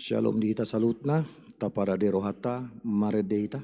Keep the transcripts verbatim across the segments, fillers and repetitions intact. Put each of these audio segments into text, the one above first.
Syalom di hita saluhutna. Taparade rohanta, marende hita.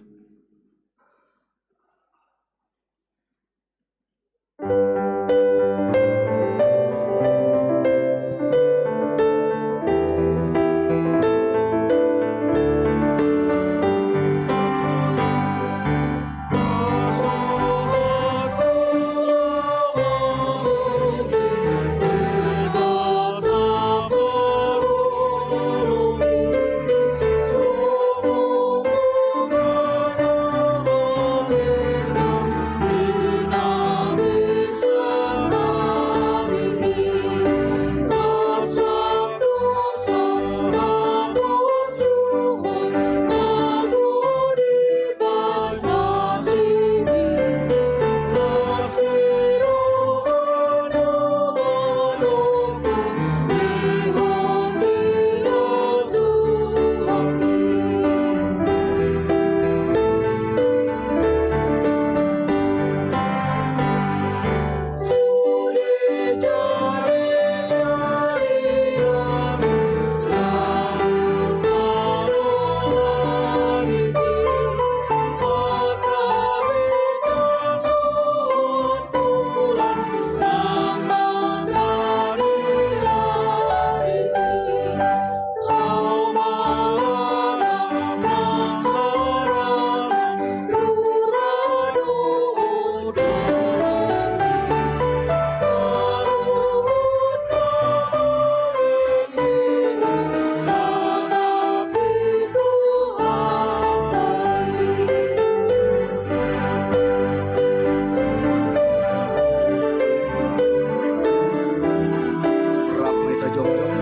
Rap ma hita jongjong.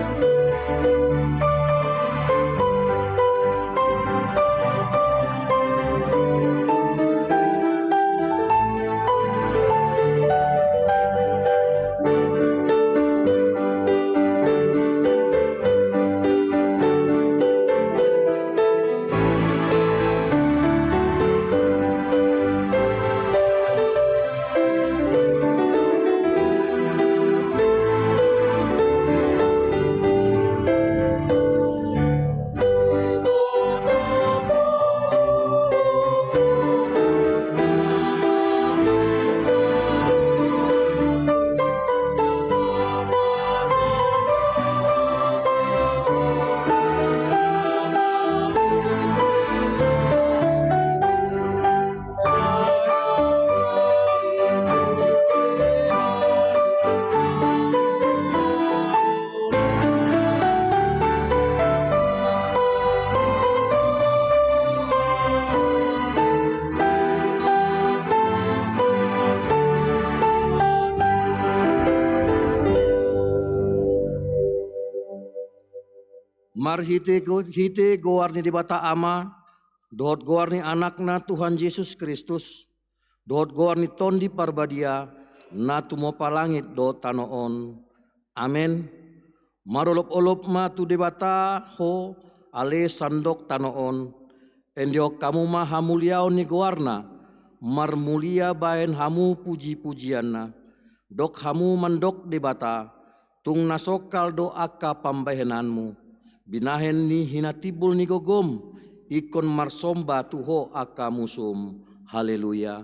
Marhite go-, hite goar ni Debata Ama, dohot goar ni Anakna Tuhan Jesus Kristus, dohot goar ni Tondi Parbadia, na tumompa langit dohot tano on. Amen. Marolopolop ma tu Debata ho, ale sandok tano on. Endehon hamu ma hamuliaon ni goarna, marmulia bahen hamu pujipujianna. Dok hamu mandok Debata, tung na songkal do angka pambahenanmu. Binahen ni hinatimbul ni gogom, ingkon marsomba tu ho angka musum. Haleluya.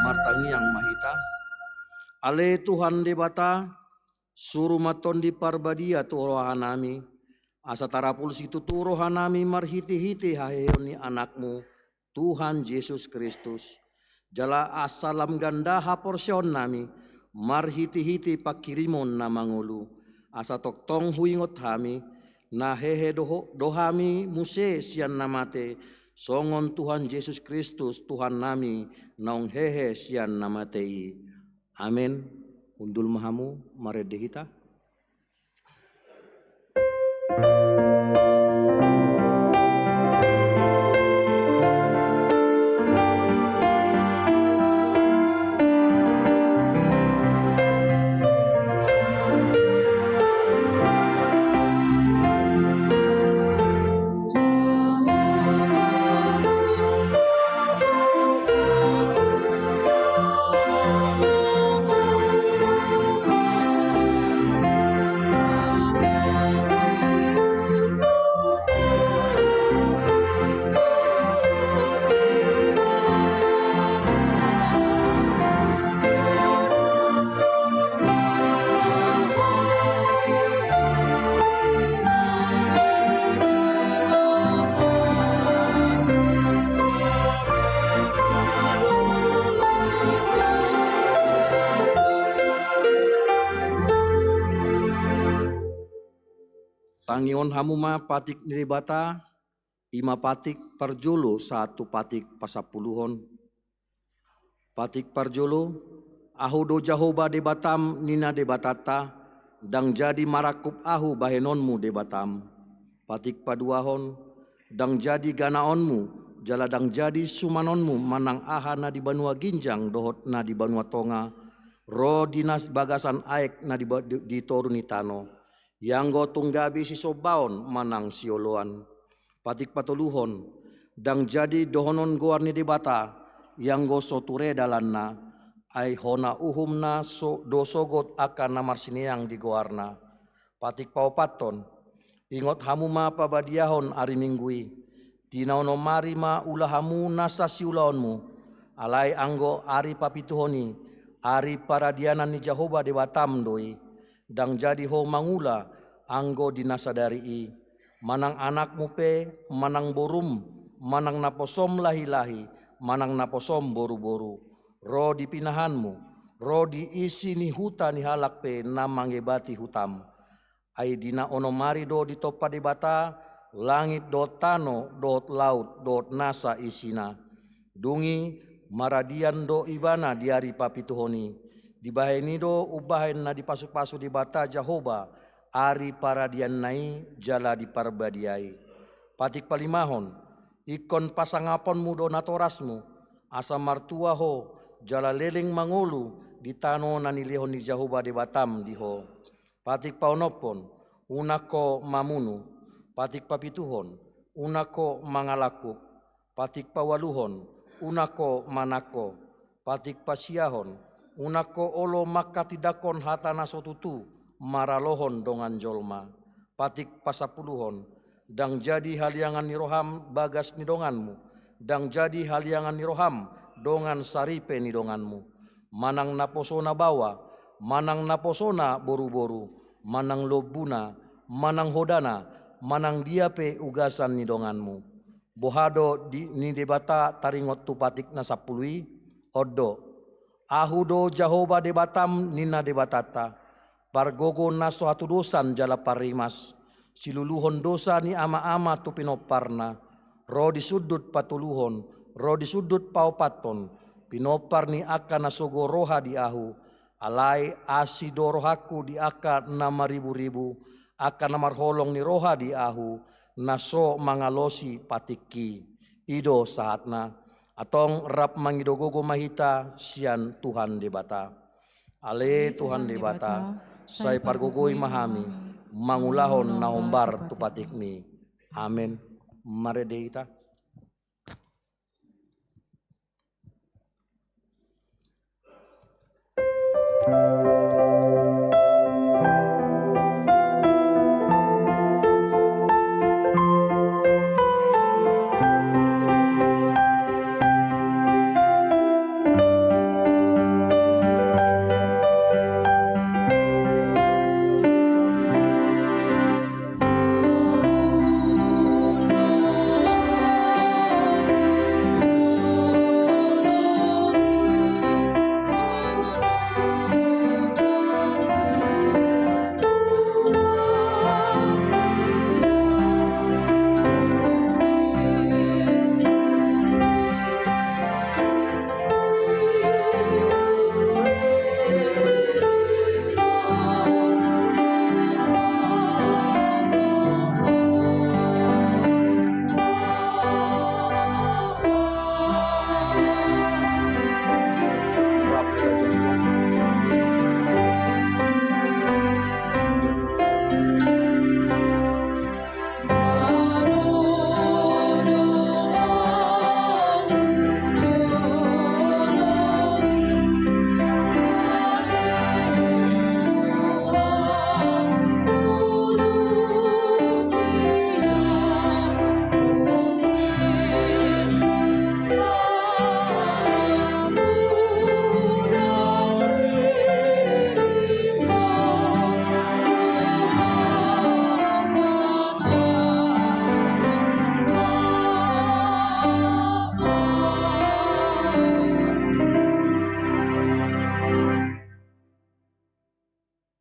Martangiang ma hita. Ale Tuhan Debata, suru ma Tondi Parbadia tu rohanami, asa tarapul situtu rohanami marhitehite haheheon ni Anakmu, Tuhan Jesus Kristus. Jala asa lam ganda haporseaonnami marhitehite pangkirimon na mangolu, asa tongtong huingot hami, na hehe do ho-, do hami muse sian na mate, songon Tuhan Jesus Kristus Tuhannami naung hehe sian na mate i. Amen. Hundul ma hamu, marende hita. Tangihon hamu ma patik ni Debata, i ma patik parjolo sahat tu patik pasampuluhon. Patik parjolo, Ahu do Jahowa Debatam, ninna Debatanta, ndang jadi marangkup Ahu bahenonmu Debatam. Patik paduahon, ndang jadi ganaonmu, jala ndang jadi sumanonmu manang aha na di banua ginjang dohot na di banua tonga, ro di na bagasan aek na di ba-, di, di toru ni tano. Ianggo tung gabe sisombaon manang sioloan. Patik patoluhon, ndang jadi dohonon goar ni Debata, ianggo so ture dalanna, ai hona uhumna so, do sogot angka na marsineang di goarna. Patik paopathon, ingot hamu ma pabadiahon ari Minggu i, di na onom ari ma ula hamu nasa siulaonmu, alai anggo ari papituhon i, ari paradianan ni Jahowa Debatam do i, ndang jadi ho mangula anggo di na sadari i, manang anakmu pe, manang borum, manang naposom lahi-lahi, manang naposom boru-boru, ro di pinahanmu, ro di isi ni huta ni halak pe na mangebati hutam. Ai di na onom ari do ditompa Debata langit dohot tano dohot laut dohot nasa isina. Dung i maradian do Ibana di ari papituhon i. Dibahen i do umbahen na dipasupasu Debata Jahowa ari paradianna i jala diparbadiai. Patik palimahon, ingkon pasangaponmu do natorasmu, asa martua ho jala leleng mangolu di tano na nilehon ni Jahowa Debatam di ho. Patik paonomhon, unang ho mamunu. Patik papituhon, unang ho mangalangkup. Patik paualuhon, unang ho manangko. Patik pasiahon, unang ho olo manghatindanghon hata na so tutu maralohon dongan jolma. Patik pasampuluhon, ndang jadi haliangan ni roham bagas ni donganmu, ndang jadi haliangan ni roham dongan saripe ni donganmu. Manang naposona baoa, manang naposona boruboru, manang lombuna, manang hodana, manang dia pe ugasan ni donganmu. Boha do di, ni Debata taringot tu patik na sampulu i? On do. Ahu do Jahowa Debatam, ninna Debatanta, pargogo na so hatudosan jala parrimas, siluluhon dosa ni amaama tu pinomparna, ro di sundut patoluhon, ro di sundut paopathon, pinompar ni angka na sogo roha di Ahu, alai asi do rohangku di angka na mariburibu, angka na marholong ni roha di Ahu, na so mangalosi patikki. I do sahatna. Antong rap mangido gogo ma hita sian Tuhan Debata. Ale Tuhan Debata, sai pargogoi ma hami mangulahon na hombar tu patikmi. Amen. Marende hita.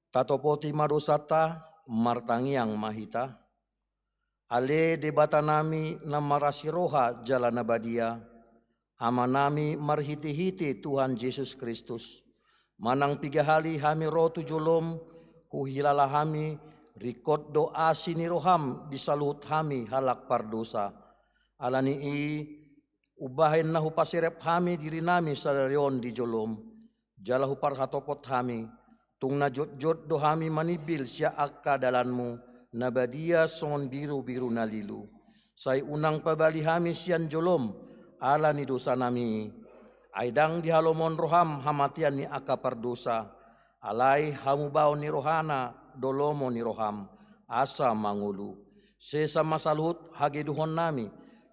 Tatopoti ma dosanta, Martangiang ma hita. Ale Debatanami na marasi roha jala na badia, Amanami marhitehite Tuhan Jesus Kristus, manang piga hali hami ro tu jolom, huhilala hami, ringkot do asi ni roham di saluhut hami halak pardosa. Ala ni i, umbahen na hupaserep hami dirinami sadari on di jolom, jala huparhatopot hami, tung na jotjot do hami manimbil sian angka dalanmu na badia songon birubiru na lilu. Sai unang pabali hami sian jolom ala ni dosanami i. Ai ndang dihalomohon roham hamatean ni angka pardosa, alai hamubaon ni rohana do lomo ni roham, asa mangolu. Sesa ma saluhut hageduhonnami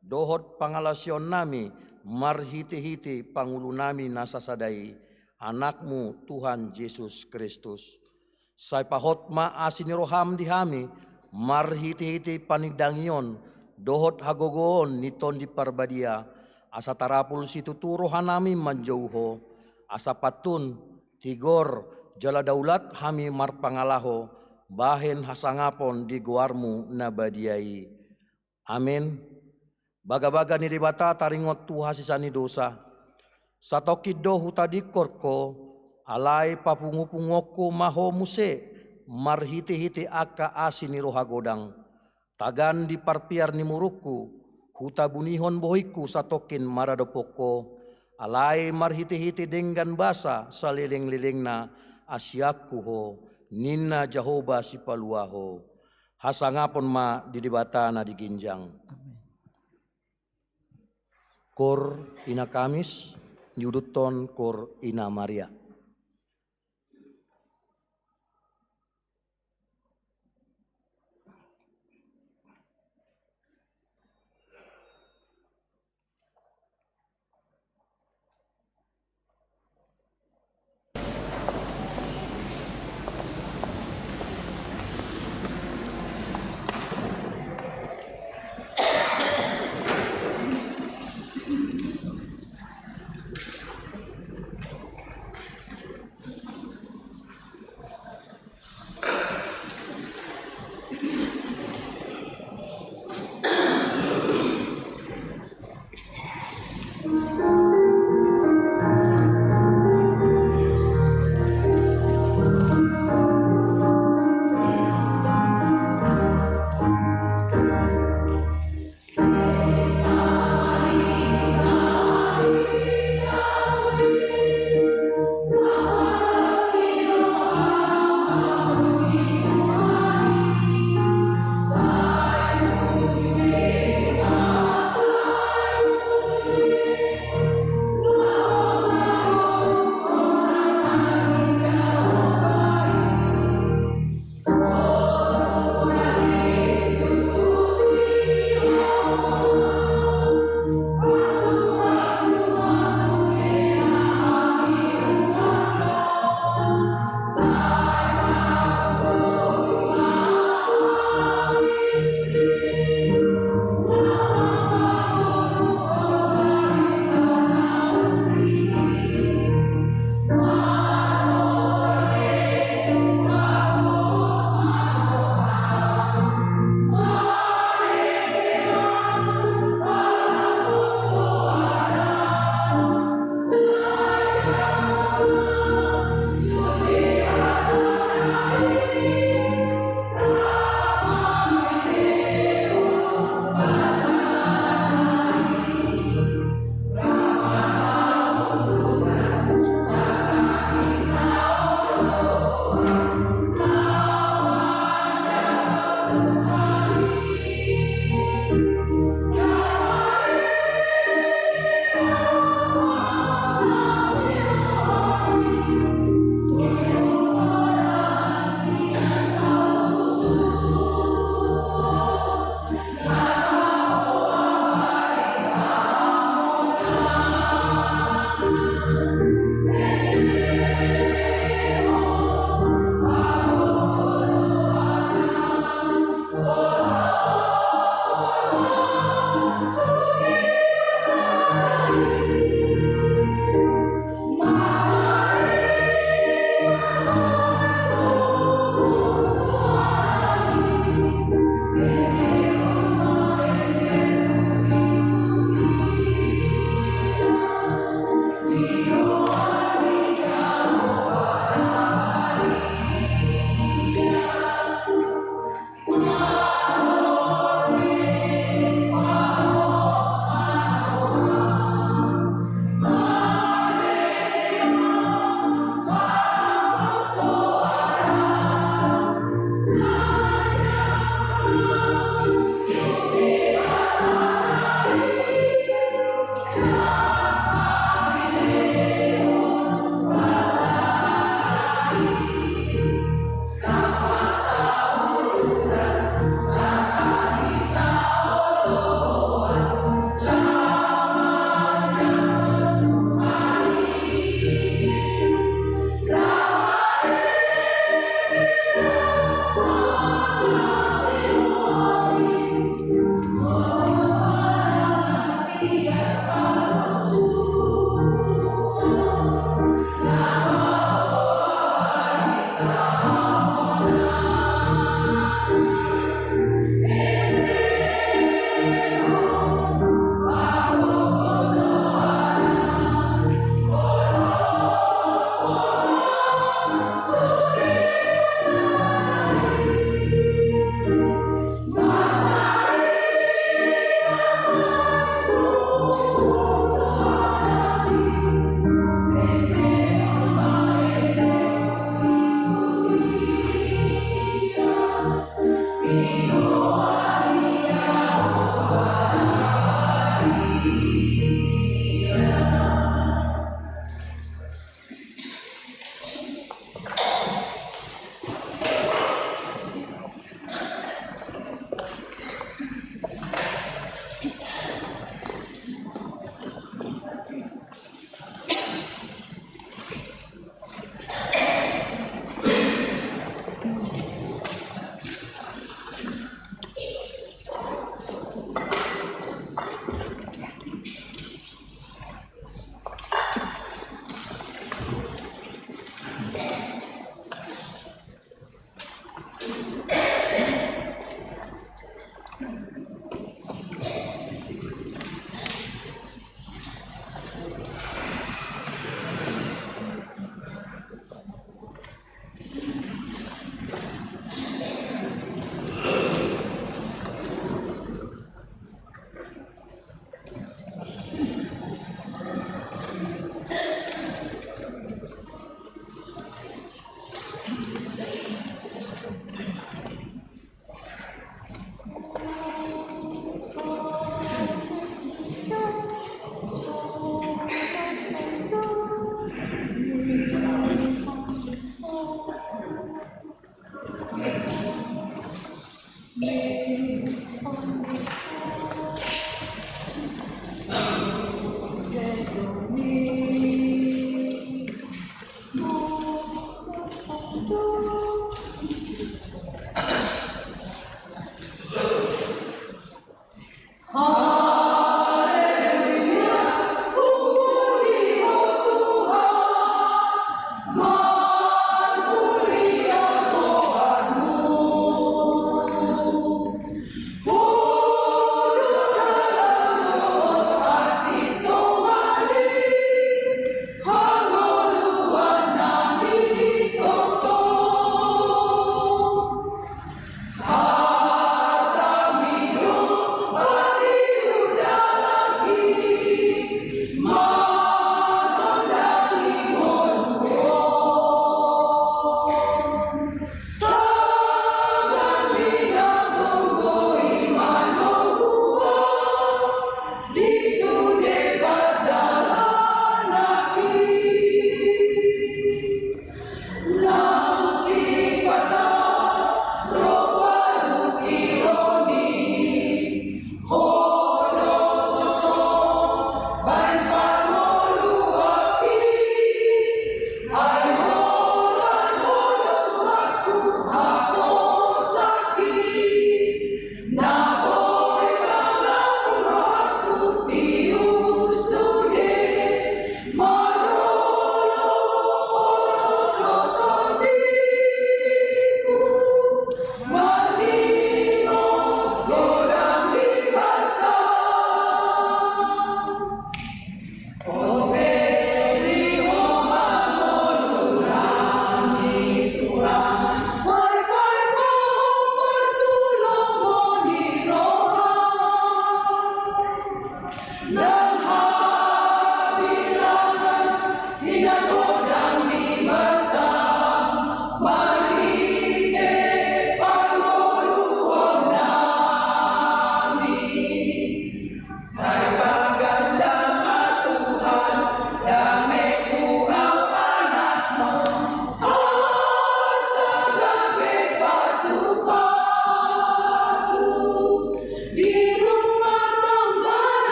dohot pangalaosionnami marhitehite Pangulunami na sasada i, Anakmu Tuhan Jesus Kristus. Sai pahot ma asi ni roham di hami marhitehite panindangion dohot hagogoon ni Tondi Parbadia, asa tarapul situtu rohanami manjou Ho, asa pantun, tigor, jala daulat hami marpangalaho bahen hasangapon di goarmu na badia i. Amen. Bagabaga ni Debata taringot tu hasesaan ni dosa. Satongkin do hutadingkon Ho, alai papungupunguonku ma Ho muse marhitehite angka asi ni roha godang. Tagan di parpiar ni murungku, hutabunihon bohingku satongkin maradophon Ho, alai marhitehite denggan basa salelenglelengna asianku Ho, ninna Jahowa Sipalua Ho. Hasangapon ma di Debata na di ginjang. Amen. Koor Ina Kamis, niuduthon Koor Ina Maria.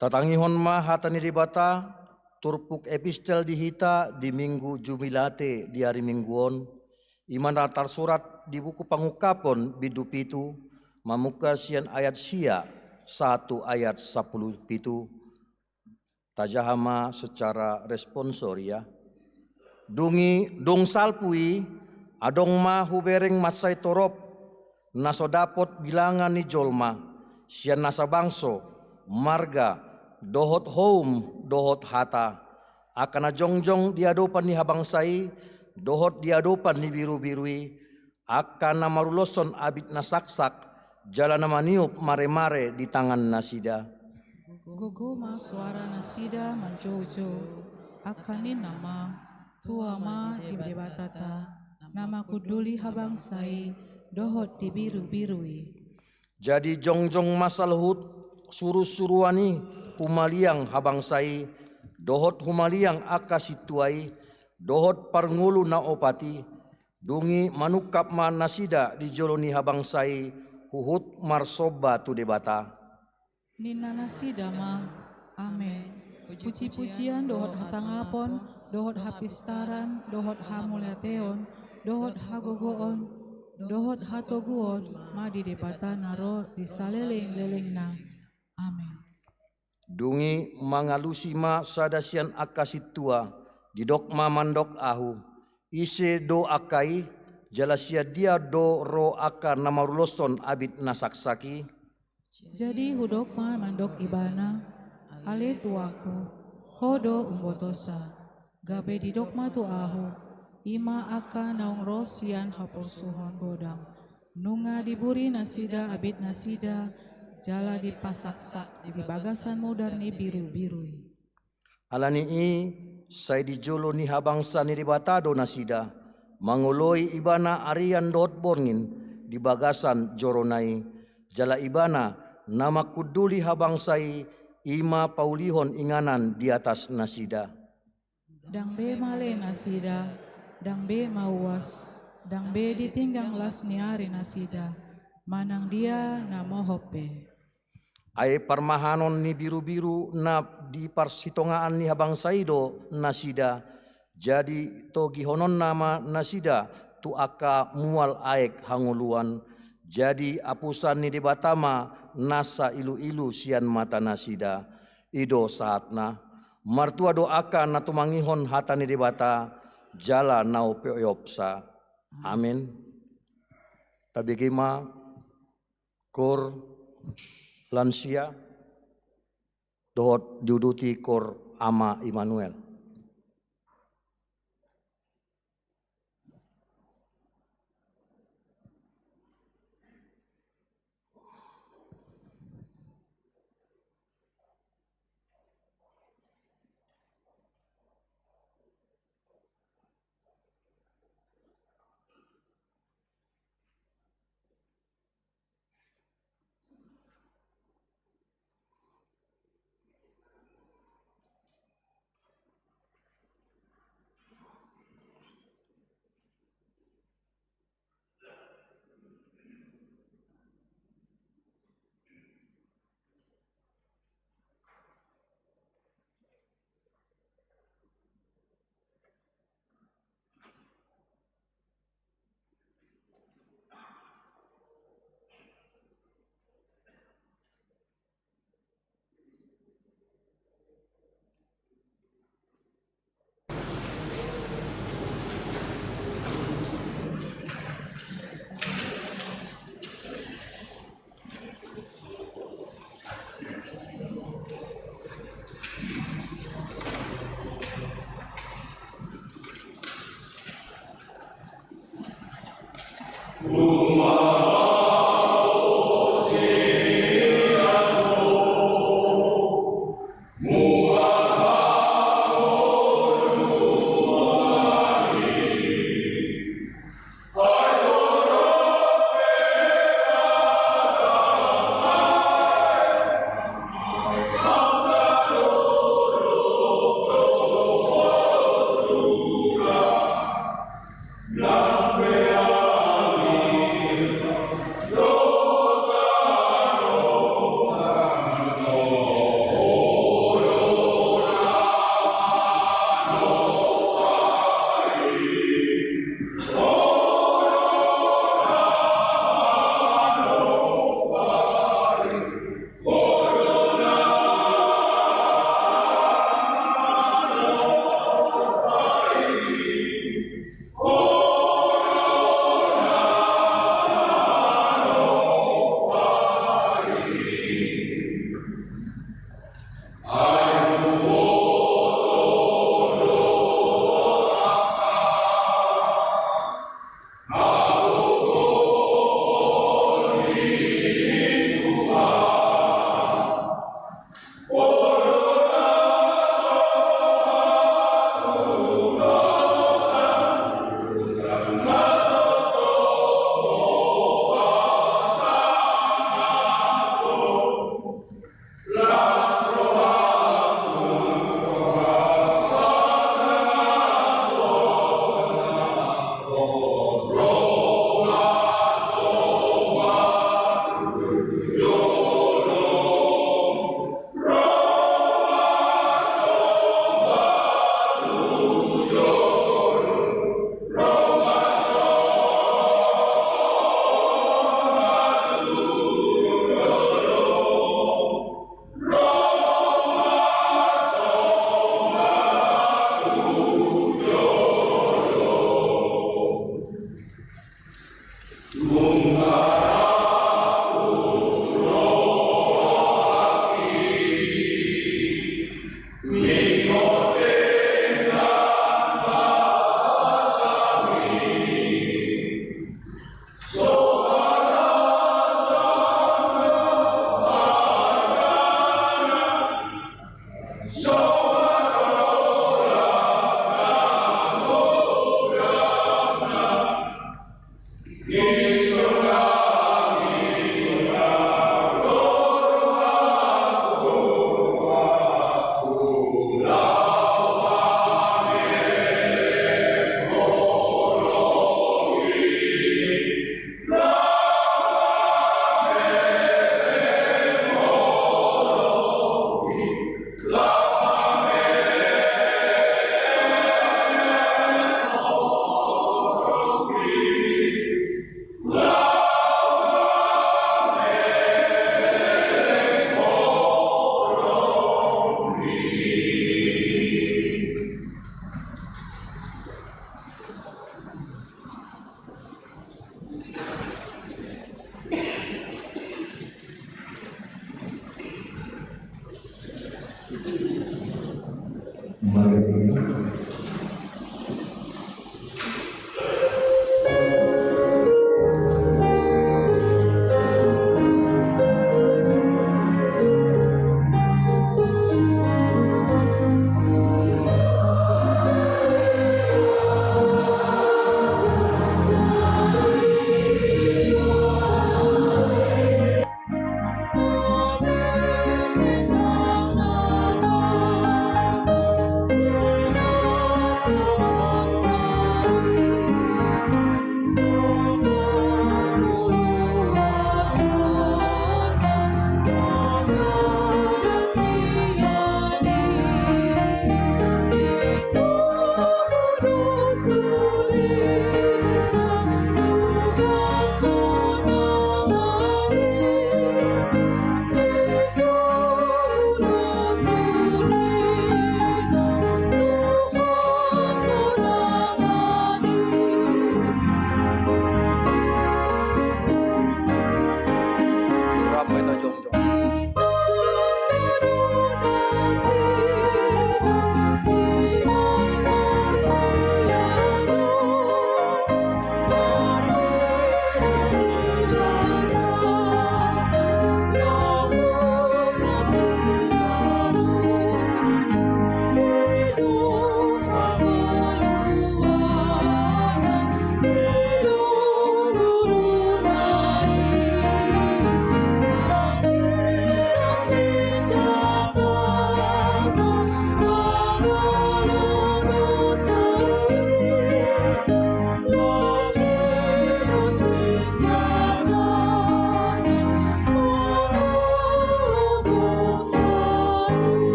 Tatangihon ma hata ni Debata, turpuk epistel di hita di Minggu Jubilate di ari Minggu on, i ma na tarsurat di buku Pangungkapon bindu pitu, mamungka sian ayat sia sahat tu ayat sampulu pitu. Tajaha ma secara responsoria. Dung i, dung salpu i, adong ma hubereng mansai torop, na so dapot bilangan ni jolma, sian nasa bangso, marga, dohot houm, dohot hata, angka na jongjong di adopan ni habangsa i, dohot di adopan ni birubiru i, angka na maruloshon abit na saksak, jala na maniop maremare di tangan nasida. Gogo ma soara nasida manjoujou, angka ninna ma, tua ma di Debatata, na mangkunduli habangsa i, dohot di birubiru i. Jadi jongjong ma saluhut surusuruan i humaliang habangsa i, dohot humaliang angka sintua i, dohot parngolu na opat i, dung i manungkap ma nasida di jolo ni habangsa i huhut marsomba tu Debata. Ninna nasida ma, Amen. Pujipujian dohot hasangapon, dohot hapistaran, dohot hamauliateon, dohot hagogoon, dohot hatoguon, ma di Debata na ro di salelenglelengna. Amen. Dung i mangalusi ma sada sian angka sintua, didok ma mandok ahu, ise do angka i, jala sian dia do ro angka na maruloshon abit na saksak i? Jadi hudok ma mandok ibana, ale tuaku, ho do umbotosa, gabe didok ma tu ahu, i ma angka naung ro sian haporsuhon godang. Nunga diburi nasida abit nasida, jala dipasaksak di bagasan mudar ni birubiru i. Ala ni i, sai di jolo ni habangsa ni Debata do nasida, mangoloi ibana arian dohot borngin di bagasan jorona i, jala ibana na mangkunduli habangsa i, i ma paulihon inganan di atas nasida. Ndang be male nasida, ndang be mauas, ndang be ditinggang las ni ari nasida, manang dia na mohop be. Ai parmahanon ni birubiru na di parsitongaan ni habangsa i do nasida, jadi togihononna ma nasida tu angka mual aek hangoluan, jadi apusan ni Debata ma nasa iluilu sian mata nasida. I do sahatna. Martua do angka na tumangihon hata ni Debata, jala na upeopsa. Amen. Tabege ma koor lansia dohot diuduti koor Ama Immanuel.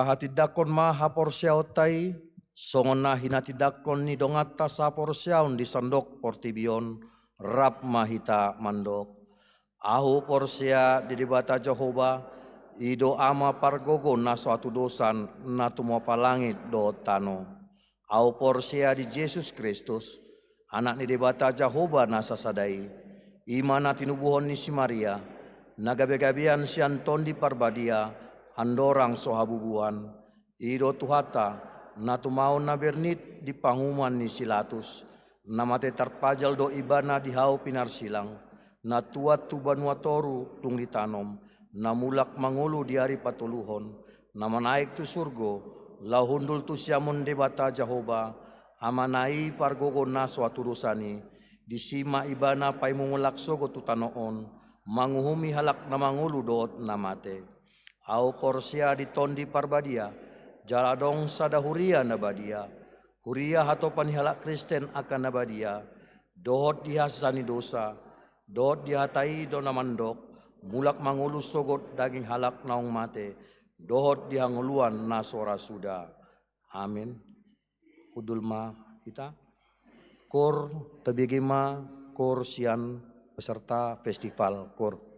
Hatindangkon ma haporseaonta i, songon na hinatindangkon ni donganta saporseaon di sandok portibi on, rap ma hita mandok. Ahu porsea di Debata Jahowa, i do Ama pargogo na so hatudosan na tumompa langit dohot tano. Ahu porsea di Jesus Kristus, Anak ni Debata Jahowa na sasada i, i ma na tinubuhon ni si Maria, na gabegabean sian Tondi Parbadia, andorang so habubuhan, i do Tuhanta, na tumaon na bernit di panguhuman ni si Latus, na mate tarpajal do Ibana di hau pinarsilang, na tuat tu banua toru dung ditanom, na mulak mangolu di ari patoluhon, na manaek tu surgo, laho hundul tu siamun Debata Jahowa, Amana i pargogo na so hatudosan i, disi ma Ibana paimungulak sogot tu tano on, manguhumi halak na mangolu dohot na mate. Ahu porsea di Tondi Parbadia, jala adong sada huria na badia, huria hatopan ni halak Kristen angka na badia, dohot di hasesaan ni dosa, dohot di hata i do na mandok, mulak mangolu sogot daging halak naung mate, dohot di hangoluan na so ra suda. Amin. Hundul ma hita. Koor, tabege ma koor sian peserta festival koor.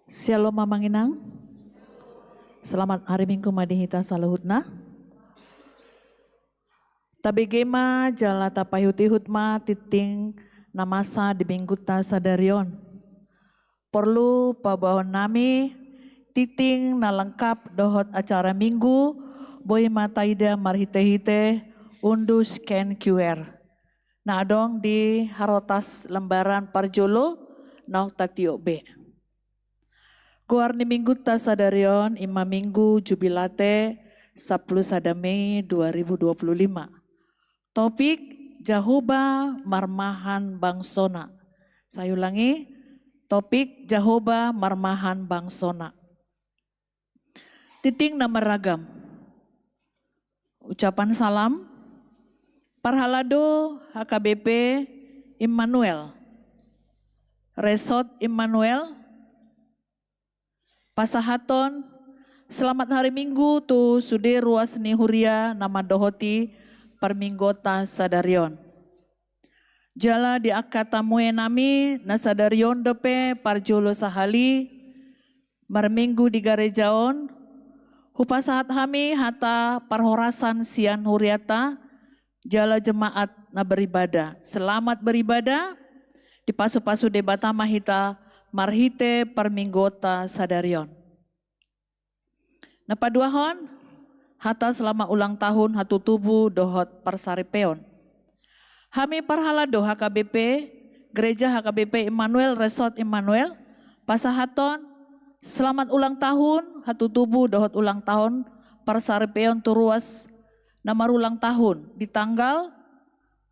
Syalom amang inang. Selamat hari Minggu ma di hita saluhutna. Tabege ma jala tapaihut-ihut ma tingting na masa di minggunta sadari on. Porlu paboahon nami tingting na lengkap dohot acara Minggu boi ma taida marhite-hite unduk scan Q R na adong di harotas lembaran parjolo naung tatiop be. Goar ni minggunta sadari on ima Minggu Jubilate sampulu sada Mei dua ribu dua puluh lima. Topik: Jahowa marmahan bangsona. Saya ulangi, topik: Jahowa marmahan bangsona. Tingting na marragam. Ucapan salam. Parhalado H K B P Immanuel, Resort Immanuel, pasahaton selamat hari Minggu tu sude ruas ni huria na mandohoti parmingguonta sadari on. Jala di angka tamue nami na sadari on dope parjolo sahali marminggu di gareja on, hupasahat hami hata parhorasan sian huriata jala jemaat na beribadah. Selamat beribadah, dipasu-pasu Debata ma hita marhite parmingguonta sadari on. Na paduahon, hata selamat ulang tahun hatutubu dohot parsaripeon. Hami parhalado H K B P, Gereja H K B P Immanuel, Resort Immanuel, pasahaton selamat ulang tahun hatutubu dohot ulang tahun parsaripeon tu ruas na marulang tahun di tanggal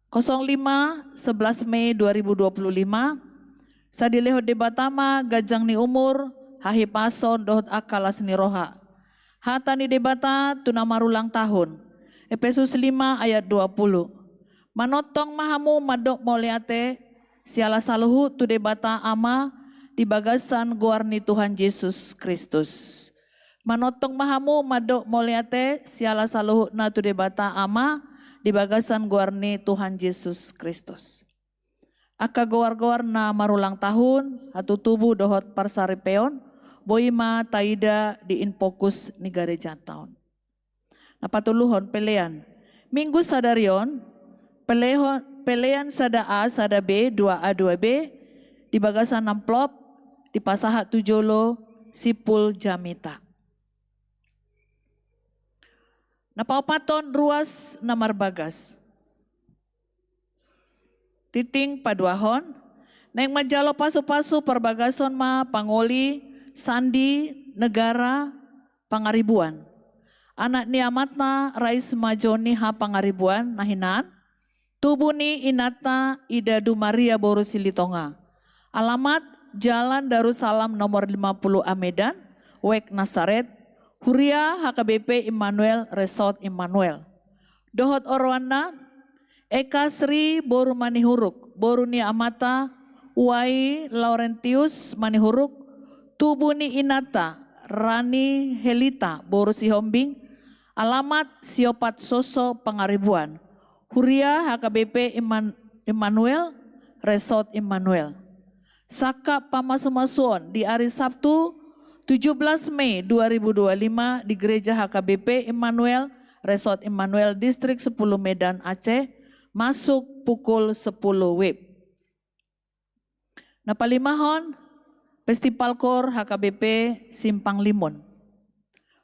kosong lima sebelas Mei dua ribu dua puluh lima, sai dilehon Debata ma ganjang ni umur, hahipason dohot angka las ni roha. Hata ni Debata tu na marulang tahun. Epesus lima ayat dua puluh. Manongtong ma hamu mandok mauliate siala saluhut tu Debata Ama di bagasan goar ni Tuhan Jesus Kristus. Manongtong ma hamu mandok mauliate siala saluhutna tu Debata Ama di bagasan goar ni Tuhan Jesus Kristus. Angka goar-goar na marulang tahun, hatutubu dohot parsaripeon, boi ma taida di In Fokus ni garejanta on. Na patoluhon, pelean. Minggu sadari on, pelehon, pelean sada A, sada B, dua A, dua B, di bagasan amplop, dipasahat tu jolo Simpul Jamita. Na paopathon, ruas na marbagas. Tingting paduahon, naeng manjalo pasu-pasu parbagason ma pangoli Sandi Negara Pangaribuan. Anak ni amatna Rais ma Joni H Pangaribuan na hinan, tubu ni inanta Ida Du Maria boru Silitonga. Alamat Jalan Darussalam nomor lima puluh A Medan, Wek Nasaret, Huria H K B P Immanuel, Resort Immanuel. Dohot oroanna, Eka Sri boru Manihuruk, boru ni amanta Uai Laurentius Manihuruk, tubu ni inanta Rani Helita boru Sihombing, alamat Siopat Soso Pangaribuan, Huria H K B P Imman-, Immanuel, Resort Immanuel. Sangkap pamasu-masuon di ari Sabtu tujuh belas Mei dua ribu dua lima di Gereja H K B P Immanuel, Resort Immanuel, Distrik sepuluh Medan Aceh, masuk pukul sepuluh W I B. Na palimahon, Festival Koor H K B P Simpang Limun.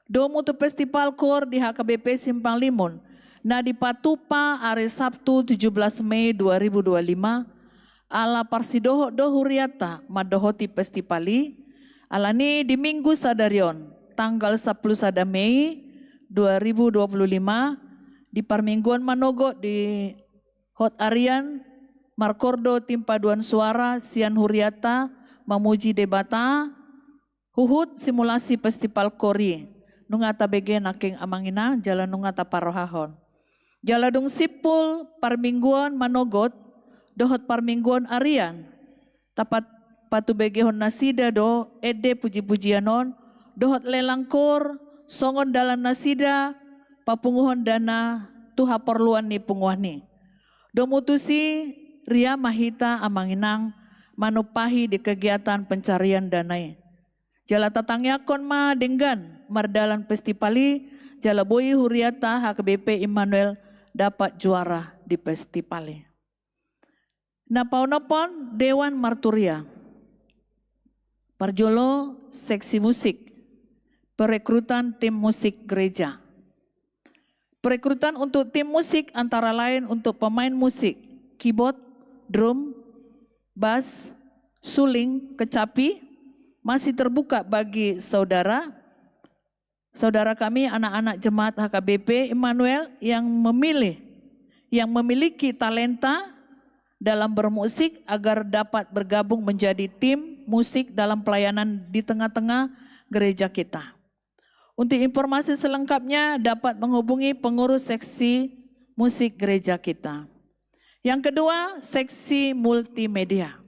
Domu tu Festival Koor di H K B P Simpang Limun, na dipatupa ari Sabtu tujuh belas Mei dua ribu dua lima, ala parsidohot do hurianta mandohoti festival i, alani di Minggu sadari on, tanggal sampulu sada Mei dua ribu dua puluh lima, di parmingguon manogot di hot arian, markordo timpaduan suara sian hurianta mamuji Debata, huhut simulasi Festival Koor i. Nunga tabege nangkin amang inang, jala nunga taparrohahon. Jala dung simpul parmingguon manogot dohot parmingguon arian, tapat-, patubegehon nasida do ende puji-pujian on, dohot lelang koor, songon dalan nasida papunguhon dana tu haporluan ni punguan i. Domu tusi, ria ma hita amang inang manumpahi di kegiatan pencarian dana i. Jala tatangiangkon ma denggan mardalan festival i, jala boi huriata H K B P Immanuel dapat juara di festival i. Na paonomhon Dewan Marturia. Parjolo, seksi musik, perekrutan tim musik gereja. Perekrutan untuk tim musik antara lain untuk pemain musik, keyboard, drum, bass, suling, kecapi, masih terbuka bagi saudara, saudara kami, anak-anak jemaat H K B P Immanuel yang memilih, yang memiliki talenta dalam bermusik agar dapat bergabung menjadi tim musik dalam pelayanan di tengah-tengah gereja kita. Untuk informasi selengkapnya dapat menghubungi pengurus seksi musik gereja kita. Yang kedua, seksi multimedia.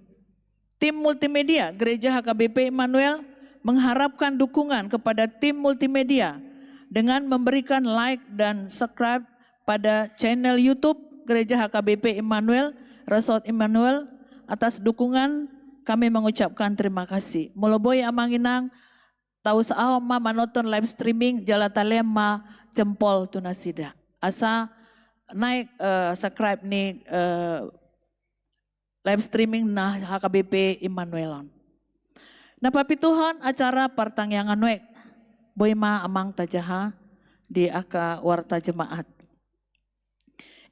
Tim multimedia Gereja H K B P Immanuel mengharapkan dukungan kepada tim multimedia dengan memberikan like dan subscribe pada channel YouTube Gereja H K B P Immanuel, Resort Immanuel. Atas dukungan kami mengucapkan terima kasih. Molo boi, amang inang, tausahahon ma manonton live streaming, jala talean ma jempol tu nasida asa naek, eh, subscribe ni, eh, live streaming na H K B P Immanuel on. Na papituhon acara partangiangan nuaeng, boi ma amang tajaha di angka warta jemaat.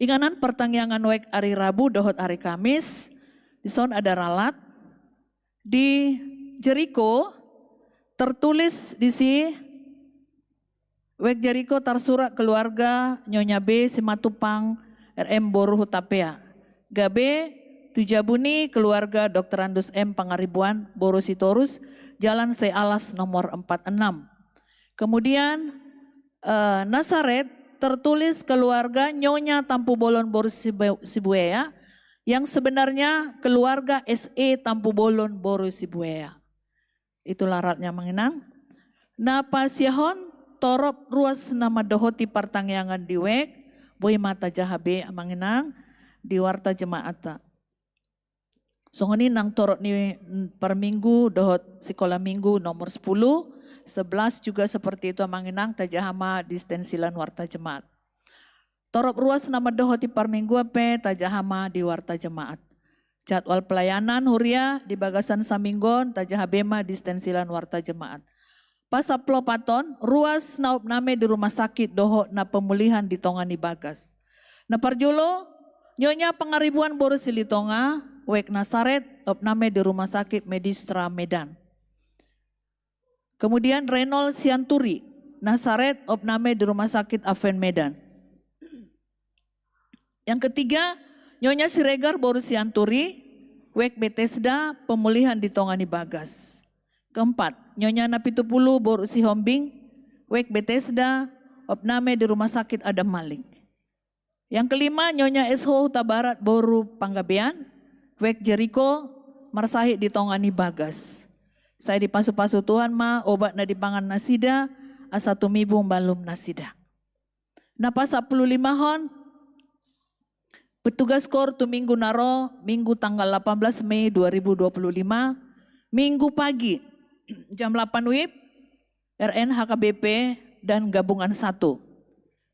Inganan partangiangan nuaeng ari Rabu dohot ari Kamis, dison ada ralat. Di Jeriko tertulis disi, wijk Jeriko tarsurat keluarga Nyonya B Simatupang R M boru Hutapea. Gabe tu jabuni keluarga Doktorandus M Pangaribuan boru Sitorus, Jalan Sealas nomor empat enam. Kemudian, eh, Nasaret tertulis keluarga Nyonya Tampubolon boru Sibu-, Sibuea, yang sebenarnya keluarga S E Tampubolon boru Sibuea. Itulah ralatnya, amang inang. Na pasiahon torop ruas na mandohoti partangiangan di wijk, boi ma tajaha be, amang inang, di warta jemaatta. Songon i nang torop ni, mm, parminggu dohot sikola minggu nomor sepuluh, sebelas juga seperti itu, amang inang, tajaha ma di stensilan warta jemaat. Torop ruas na mandohoti parmingguan pe tajaha ma di warta jemaat. Jadwal pelayanan huria di bagasan saminggu on tajaha be ma di stensilan warta jemaat. Pasampulupathon, ruas na opname di rumah sakit dohot na pemulihan di tonga ni bagas. Na parjolo, Nyonya Pangaribuan boru Silitonga, wijk Nasaret, opname di Rumah Sakit Medistra Medan. Kemudian Renol Sianturi, Nasaret, opname di Rumah Sakit Advent Medan. Yang ketiga, Nyonya Siregar boru Sianturi, wijk Betesda, pemulihan di tonga ni bagas. Keempat, Nyonya Napitupulu boru Sihombing, wijk Betesda, opname di Rumah Sakit Adam Malik. Yang kelima, Nyonya S H Hutabarat boru Panggabean, wijk Jeriko, marsahit di tonga ni bagas. Sai dipasupasu Tuhan ma obat na dipangan nasida, asa tumimbo malum nasida. Na pasampululimahon, petugas KOR tu minggu na ro, Minggu tanggal delapan belas Mei dua ribu dua puluh lima, Minggu pagi, jam delapan WIB, R N H K B P dan Gabungan satu.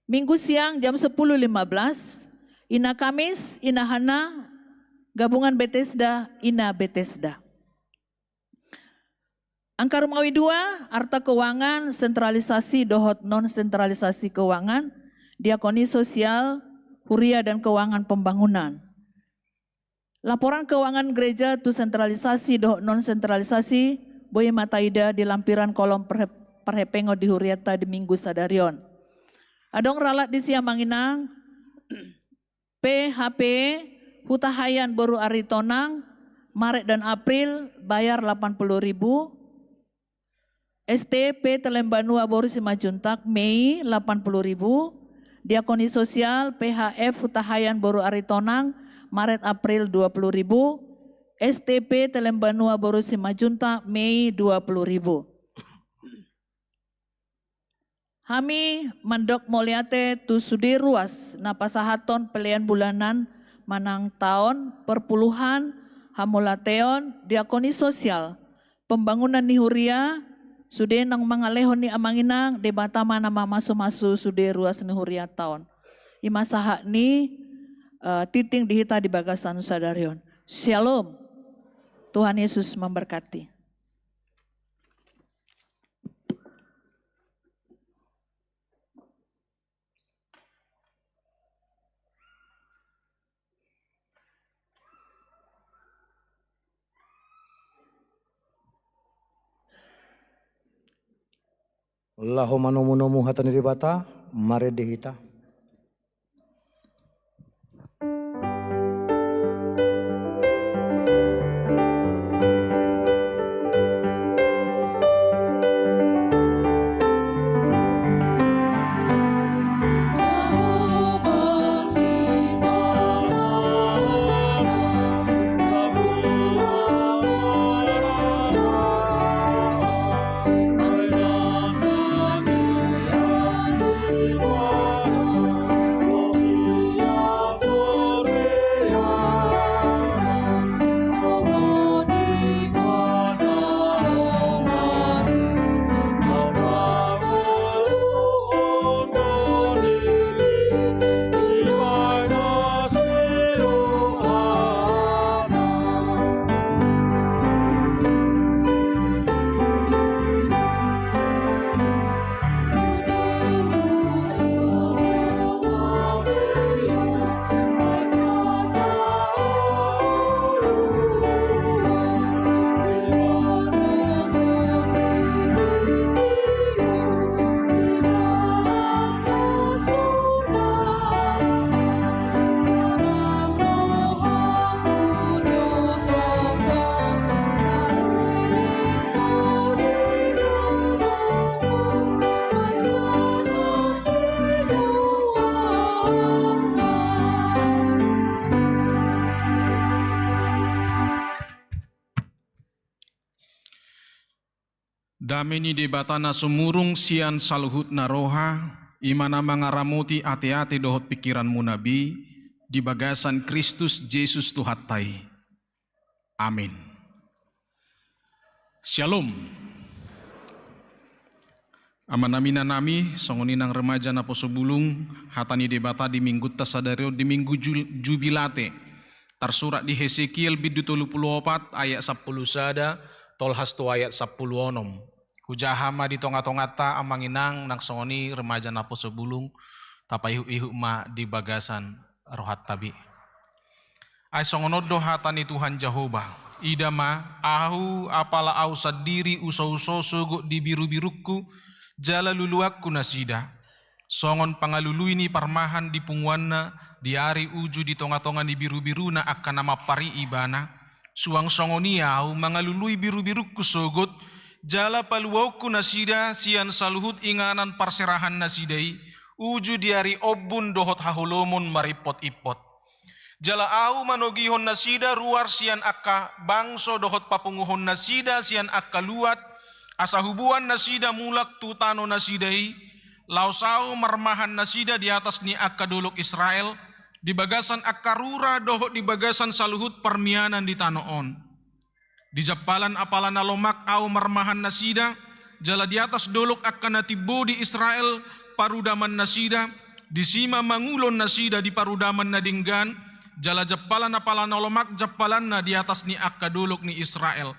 Minggu siang jam sepuluh lima belas, Ina Kamis, Ina Hana, Gabungan Betesda, Ina Betesda. Angka rumawi dua, arta keuangan, sentralisasi dohot non sentralisasi keuangan, diakoni sosial, huria dan keuangan pembangunan. Laporan keuangan gereja tu sentralisasi dohot non sentralisasi, boi ma taida di lampiran kolom perhe-, perhepengon di hurianta di minggu sadari on. Adong ralat disi, amang inang, P H P Hutahaean boru Aritonang, Maret dan April, bayar delapan puluh ribu. S T P Telembanua boru Simanjuntak, Mei, delapan puluh ribu. Diakoni sosial, P H F Hutahaean boru Aritonang, Maret April, dua puluh ribu. S T P Telembanua boru Simanjuntak, Mei, dua puluh ribu. Hami mandok mauliate tu sude ruas na pasahathon pelean bulanan manang taon, perpuluhan, hamauliateon, diakoni sosial, pembangunan ni huria, Sude naung mangalehon i, Amang Inang, Debata ma na mamasumasu sude ruas ni hurianta on. I ma sahat ni, eh, tingting di hita di bagasan sadari on. Syalom. Tuhan Yesus memberkati. Laho manomunomu hata ni Debata, marende hita. Dame ni Debata na sumurung sian saluhutna roha, i ma na mangaramoti ateate dohot pingkiranmuna be, di bagasan Kristus Jesus Tuhanta i. Amin. Syalom. Amanami, inanami, songon i nang remaja naposo bulung, hata ni Debata di minggunta sadari on di minggu Ju-, Jubilate. Tarsurat di Hesekiel bindu tolu pulu opat ayat sampulu sada, tolhas tu ayat sampulu onom. Hujaha ma di tongatonganta, amang inang, nang songon i remaja naposo bulung, tapaihutihut ma di bagasan rohanta be. Ai songon on do hata ni Tuhan Jahowa: Ida ma, ahu, apala ahu sandiri husouso sogot di birubirungku, jala luluanku nasida. Songon pangalului ni parmahan di punguanna, di ari uju di tongatonga ni birubiruna angka na mampari ibana, suang songon i ahu mangalului birubirungku sogot, jala paluaonku nasida sian saluhut inganan parserahannasida i, uju di ari ombun dohot haholomon marimpotimpot. Jala ahu manogihon nasida ruar sian angka bangso dohot papunguhon nasida sian angka luat, asa huboan nasida mulak tu tano nasida i, laos ahu marmahan nasida di atas ni angka dolok Israel, di bagasan angka rura dohot di bagasan saluhut parmianan di tano on. Di jampalan apala na lomak ahu marmahan nasida, jala di atas dolok angka na timbo di Israel parudaman nasida, disi ma mangulon nasida di parudaman na denggan, jala jampalan apala na lomak jampalanna di atas ni angka dolok ni Israel.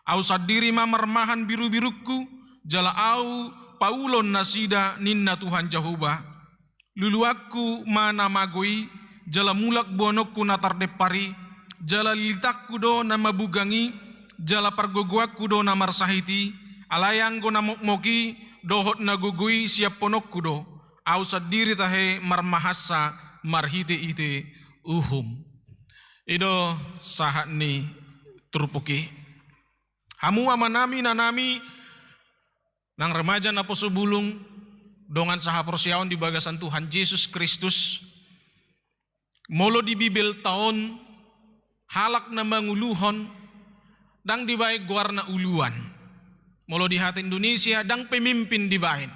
Ahu sandiri ma marmahan birubirungku, jala ahu paulon nasida, ninna Tuhan Jahowa. Luluanku ma na mago i, jala mulak boanonku na tardempar i, jala lilitanku do na mabugang i, jala pargogoanku do na marsahit i, alai anggo na mokmok i dohot na gogo i siampononku do, ahu sandiri tahe marmahansa marhiteite uhum. I do sahat ni turpuk i. Hamu amanami, inanami, nang remaja naposo bulung, dongan sahaporseaon di bagasan Tuhan Jesus Kristus, molo di Bibelta on, halak na manguluhon, ndang dibaen goarna uluan. Molo di hata Indonesia, ndang pemimpin dibaen.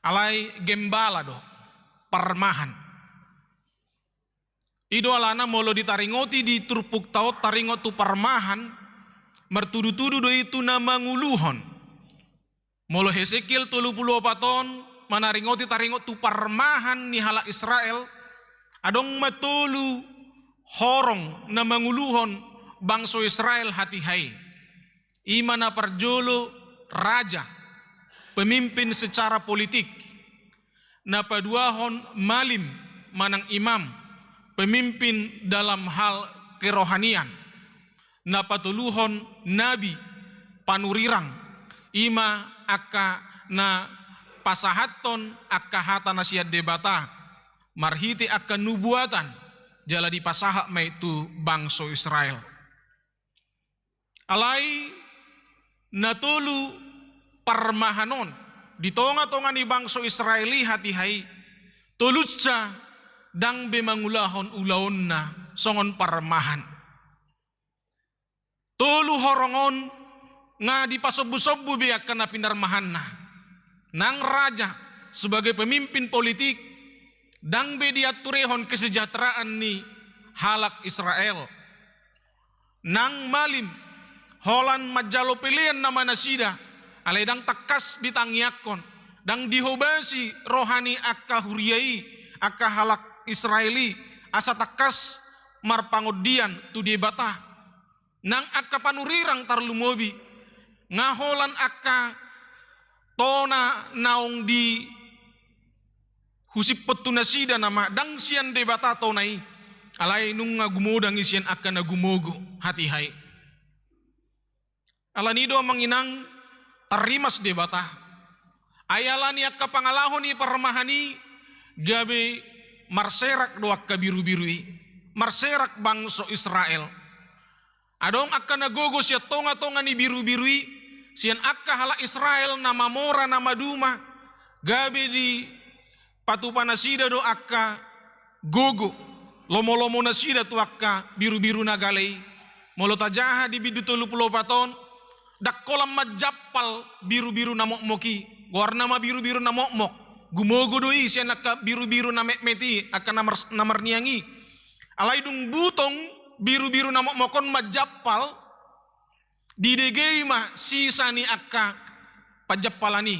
Alai gembala do, parmahan. I do alana molo ditaringoti di turpukta on taringot tu parmahan, martudutudu do i tu na manguluhon. Molo Hesekiel tolu pulu opat on manaringoti taringot tu parmahan ni halak Israel, adong ma tolu horong na manguluhon bangso Israel hatiha i. I ma na parjolo raja, pemimpin secara politik. Na paduahon malim manang imam, pemimpin dalam hal kerohanian. Na patoluhon nabi, panurirang, i ma angka na pasahathon angka hata na sian Debata marhite angka nubuatan, jala dipasahat ma i tu bangso Israel. Alai na tolu parmahan on di tonga-tonga ni bangso Israel i hatiha i, tolunsa ndang be mangulahon ulaonna songon parmahan. Tolu horong on nga dipasombu-sombu be angka na pinarmahanna. Nang raja sebagai pemimpin politik, ndang be dianturehon kesejahteraan ni halak Israel. Nang malim, holan manjalo pelean nama nasida, alai ndang tangkas ditangiangkon, ndang dihobasi roha ni angka huria i, angka halak Israel i, asa tangkas marpangondian tu Debata. Nang angka panurirang tarlumobi, nga holan angka tona naung di husiphon tu nasida nama, ndang sian Debata tona i, alai nunga gumodang i sian angka na gumogo hatiha i. Alani do amang inang, tarrimas Debata. Ai alani angka pangalaho ni parmahan i, gabe marserak do angka birubiru i, marserak bangso Israel. Adong angka na gogo sian tonga-tonga ni birubiru i, sian angka halak Israel na mamora na maduma, gabe dipatupa nasida do angka gogo, lomo-lomo nasida tu angka birubiru na gale i. Molo tajaha di bindu tolu pulu opat on, ndang holan manjampal birubiru na mokmok i, goarna ma birubiru na mokmok. Gumogo do i sian angka birubiru na metmet i, angka na mar-, na marniang i. Alai dung butong birubiru na mokmok on manjampal, didegei ma sisa ni angka panjampalan i.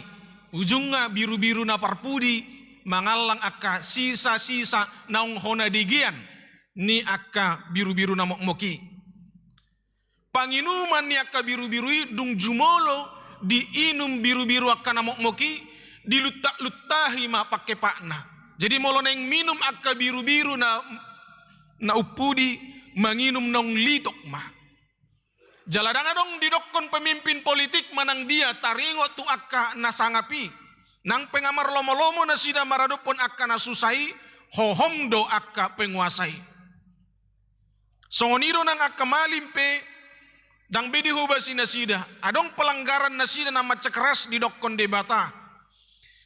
Ujungna birubiru na parpudi mangallang angka sisa-sisa naung hona degean ni angka birubiru na mokmok i. Panginuman ni angka birubiru i, dung jumolo diinum birubiru angka na mokmok i, diluntak-luntahi ma pangkepakna. Jadi molo naeng minum angka birubiru na, na umpudi, manginum naung litok ma. Jala ndang adong didokkon pemimpin politik manang dia taringot tu angka na sangap i. Nang pe nga marlomo-lomo nasida maradophon angka na susa i, hohom do angka penguasa i. Songon i do nang angka malim pe, ndang be dihobasi nasida, adong pelanggaran nasida na mansai keras didokkon Debata.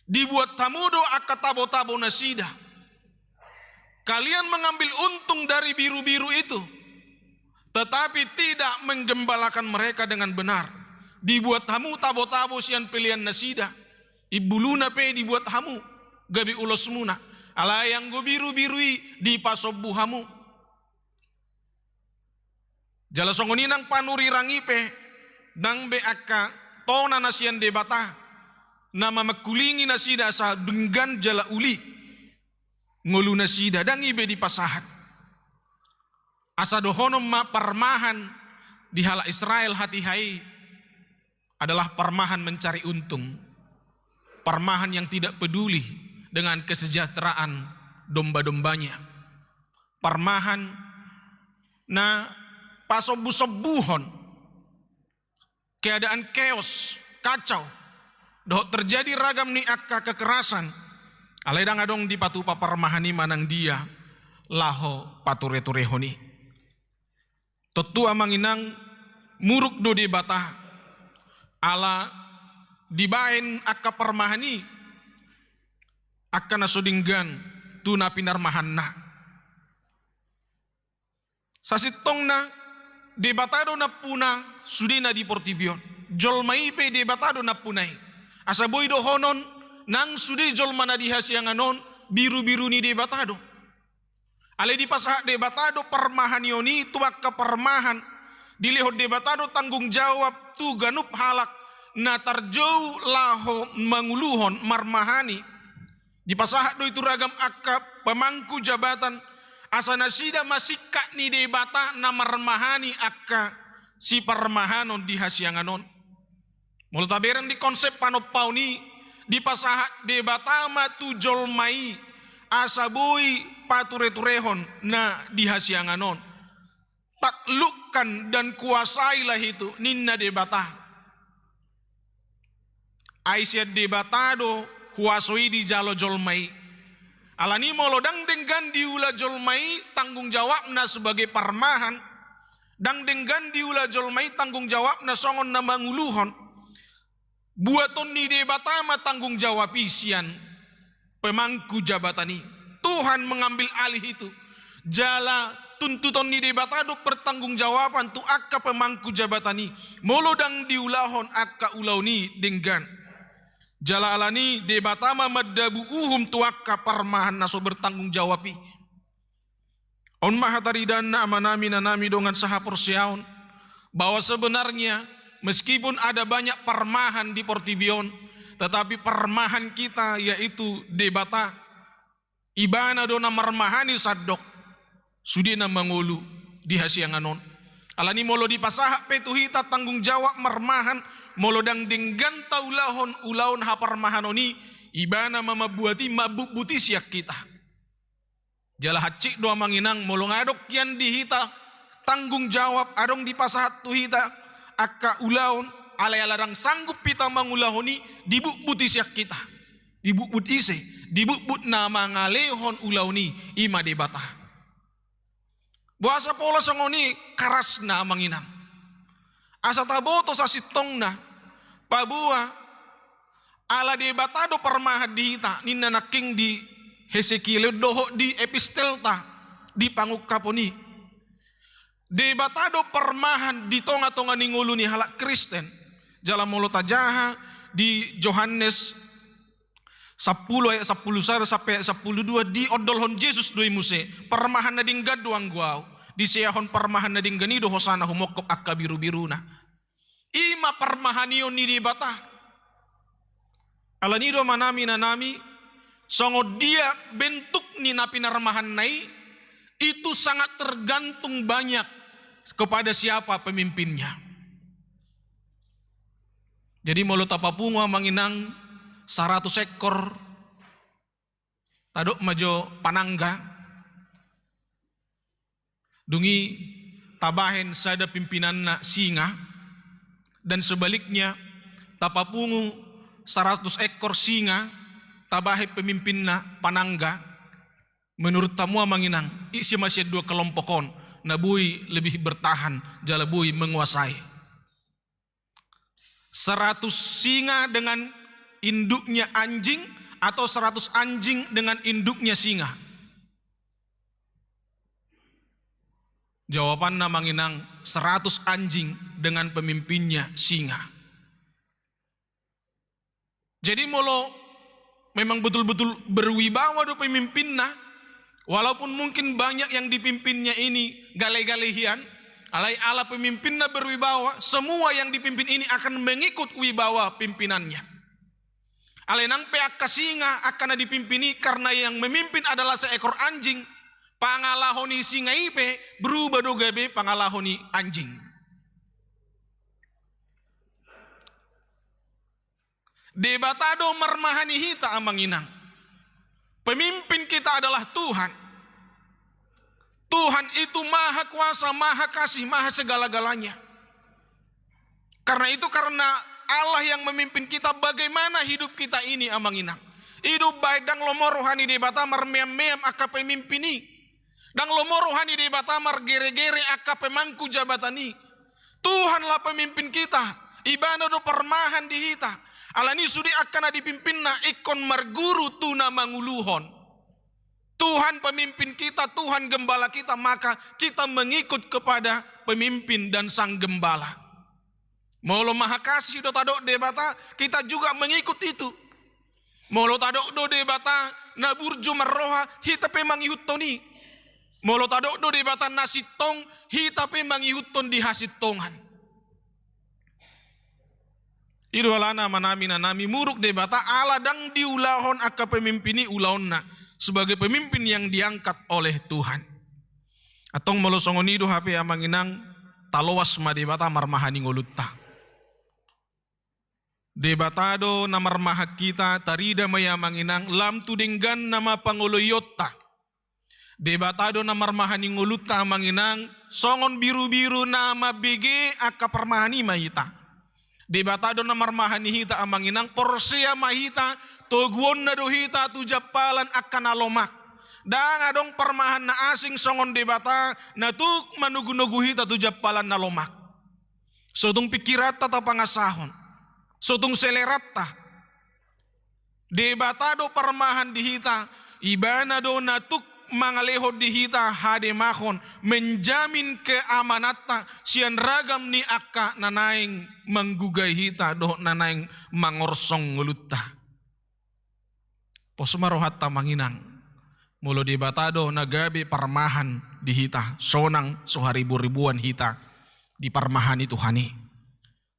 Dibuat hamu do angka tabo-tabo nasida. Kalian mengambil untung dari biru-biru itu, tetapi tidak menggembalakan mereka dengan benar. Dibuat hamu tabo-tabo sian pelean nasida. Imbuluna pe dibuat hamu, gabe ulosmuna. Alai anggo biru-biru i dipasombu hamu. Jala songon i nang panurirang i pe, ndang be angka tona na sian Debata, na mamangkulingi nasida asa denggan jala uli ngolu nasida, ndang i be dipasahat. Asa dohonon ma parmahan di halak Israel hatiha i adalah parmahan mencari untung. Parmahan yang tidak peduli dengan kesejahteraan domba-dombanya. Parmahan na pasombu-sombuhon keadaan chaos, kacau, dohot terjadi ragam ni angka kekerasan, alai ndang adong dipatupa parmahan i manang dia laho pature-turehon i. Tontu amang inang, muruk do Debata, ala dibaen angka parmahan i, angka na so denggan tu na pinarmahanna. Sasintongna, Debata do nampuna sude na di portibi on. Jolma i pe Debata do nampuna i. Asa boi dohonon, nang sude jolma na di hasiangan on, biru-biru ni Debata do. Alai dipasahat Debata do parmahan i on i tu angka parmahan. Dilehon Debata do tanggung jawab tu ganup halak na tarjou laho manguluhon marmahani. Dipasahat do i tu ragam angka pemangku jabatan, asa nasida ma singkat ni Debata na marmahani angka siparmahanon di hasiangan on. Molo tabereng di konsep panompaon i, dipasahat Debata ma tu jolma i, asa boi patureturehon na di hasiangan on. Taklukkan dan kuasailah itu, ninna Debata. Ai sian Debata do huaso i dijalo jolma i. Alani molo ndang denggan diula jolma i tanggung jawabna sebagai parmahan, ndang denggan diula jolma i tanggung jawabna songon na manguluhon, buaton ni Debata ma tanggung jawab i sian pemangku jabatan i. Tuhan mengambil alih itu. Jala tuntuton ni Debata do pertanggungjawaban tu angka pemangku jabatan i molo ndang diulahon angka ulaon i denggan. Jala alani Debata ma mandabu uhum tu angka parmahan na so bertanggung jawab i. On ma hataridaanna amanami, inanami dongan sahaporseaon, bahwa sebenarnya meskipun ada banyak parmahan di portibi on, tetapi parmahan kita yaitu Debata. Ibana do na marmahani sandok sude na mangolu di hasiangan on. Alani molo dipasahat pe tu hita tanggung jawab marmahan, molo ndang denggan taulahon ulaon haparmahanon i, Ibana ma mambuat i, mambutbuti sian hita. Jala hansit do amang inang, molo nga adong hian di hita tanggung jawab, adong dipasahat tu hita angka ulaon, alai ala ndang sanggup hita mangulahon i, dibutbut i sian hita. Dibutbut ise? Dibutbut na mangalehon ulaon i, i ma Debata. Boasa pola songon i karasna amang inang? Asa taboto sasintongna, paboa ala Debata do parmahan di hita, ninna nangkin di Hesekiel dohot di epistelta di pangungkapon i. Debata do parmahan di tongatonga ni ngolu ni halak Kristen. Jala molo tajaha di Johannes sampulu ayat sampulu sada sampe ayat sampulu dua, diondolhon Jesus do i muse, parmahan na denggan do anggo ahu, diseahon parmahan na denggan i do hosana humongkop angka birubiruna. I ma parmahanion ni Debata. Alani do amanami, inanami, songon dia bentuk ni na pinarmahanna i, itu sangat tergantung banyak kepada siapa pemimpinnya. Jadi molo tapapungu amang inang saratus ekor, tadok ma jo panangga, dung i tabahen sada pimpinanna singa, dan sebaliknya, tapapungu saratus ekor singa, tabahen pemimpinna panangga. Menurut hamu amang inang, ise ma sian dua kelompok on na boi lebih bertahan jala boi menguasai? Seratus singa dengan induknya anjing, atau seratus anjing dengan induknya singa? Jawabanna amang inang, seratus anjing dengan pemimpinnya singa. Jadi molo memang betul-betul berwibawa do pemimpinna, walaupun mungkin banyak yang dipimpinnya ini gale-gale hian, alai ala pemimpinna berwibawa, semua yang dipimpin ini akan mengikut wibawa pimpinannya. Alai nang pe angka singa, angka na dipimpin i, karena yang memimpin adalah seekor anjing, pangalaho ni singa i pe berubah do gabe pangalaho ni anjing. Debata do marmahani hita amang inang. Pemimpin kita adalah Tuhan. Tuhan itu maha kuasa, maha kasih, maha segala-galanya. Karena itu, karena Allah yang memimpin kita, bagaimana hidup kita ini amang inang? Hidup baik, ndang lomo roha ni Debata marmeam-meam angka pemimpin i. Ndang lomo roha ni Debata margere-gere angka pemangku jabatan i. Tuhanlah pemimpin kita, Ibana do parmahan di hita. Alani sude angka na dipimpinna ingkon marguru tu na manguluhon. Tuhan pemimpin kita, Tuhan gembala kita, maka kita mengikut kepada pemimpin dan sang gembala. Molo maha kasih do tadok Debata, kita juga mengikut itu. Molo tadok do Debata na burju marroha, hita pe mangihuthon i. Molo tadok do Debata na sintong, hita pe mangihuthon di hasintongan. I do alana, amanami, inanami, muruk Debata ala ndang diulahon angka pemimpin i ulaonna sebagai pemimpin yang diangkat oleh Tuhan. Antong molo songon i do hape, amang inang, taloas ma Debata marmahan i ngolunta. Debata do na marmahan hita, tarida ma i, amang inang, lam tu dengganna ma pangoloionta. Debata do na marmahan i ngolunta, amang inang, songon birubiru na mambege angka parmahan i ma hita. Debata do na marmahan i hita, amang inang, porsea ma hita, toguonna do hita tu jampalan angka na lomak. Ndang adong parmahan na asing songon Debata na tuk manogunogu hita tu jampalan na lomak. So tung pingkiranta tapangasahon, so tung seleranta. Debata do parmahan di hita, Ibana do na tuk mangalehon di hita hademahon, menjamin keamananta sian ragam ni angka na naeng manggugai hita dohot na naeng mangorsong ngolunta. Pos ma rohanta, amang inang, molo Debata do na gabe parmahan di hita, sonang so hariboriboan hita diparmahani Tuhan i.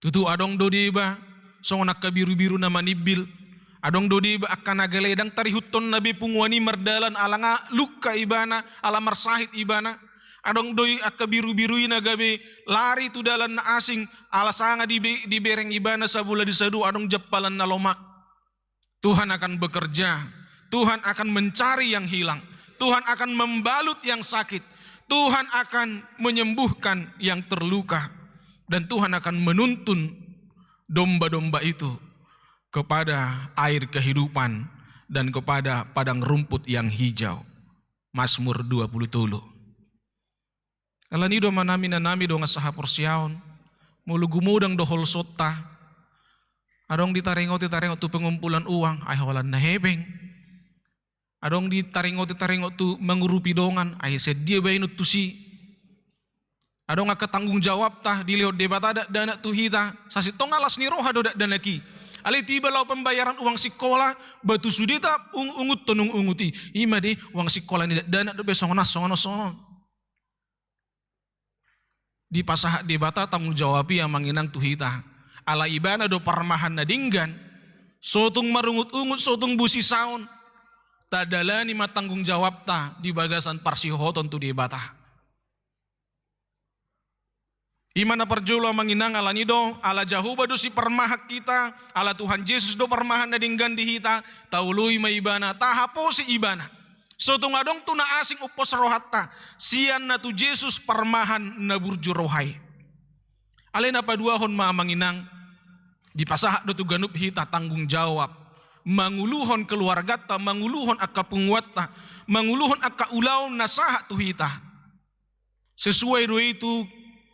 Tutu adong do deba songon angka birubiru na manimbil, adong do deba angka na gale ndang tarihuthonna be punguan i mardalan ala nga lungka ibana, ala marsahit ibana. Adong do i angka birubiru i na gabe lari tu dalan na asing ala sanga dibe-, dibereng ibana sabola di sadua, adong jampalan na lomak. Tuhan akan bekerja, Tuhan akan mencari yang hilang, Tuhan akan membalut yang sakit, Tuhan akan menyembuhkan yang terluka, dan Tuhan akan menuntun domba-domba itu kepada air kehidupan dan kepada padang rumput yang hijau. Mazmur dua puluh tolu. Alani i do, amanami, inanami, dongan sahaporseaon, molo gumodang do holsonta, adong ditaringoti-taringot tu pengumpulan uang, ai holan na hepeng. Adong ditaringoti-taringot tu mangurupi dongan, ai sian dia baenon tusi. Adong angka tanggung jawabta dilehon Debata dakdanak tu hita, sasintongna las ni roha do dakdanak i. Alai tiba laho pembayaran uang sikola, ba tu sude taunguthon ungut-ungut i. I ma di uang sikola ni dakdanak dope songon on, songon on, songon on. Dipasahat Debata tanggung jawab i, amang inang, tu hita. Ala Ibana do parmahan na denggan, so tung marungut-ungut, so tung busisaon, tadalani ma tanggung jawabta di bagasan parsihohoton tu Debata. I ma na parjolo, amang inang, alani do, ala Jahowa do siparmahan hita, ala Tuhan Jesus do parmahan na denggan di hita, taoloi ma Ibana, tahaposi Ibana. So tung adong tu na asing umpos rohanta, sian na tu Jesus parmahan na burju roha i. Alai na paduahon ma, amang inang, dipasahat do tu ganup hita tanggung jawab manguluhon keluarganta, manguluhon angka punguanta, manguluhon angka ulaon na sahat tu hita. Sesuai do i tu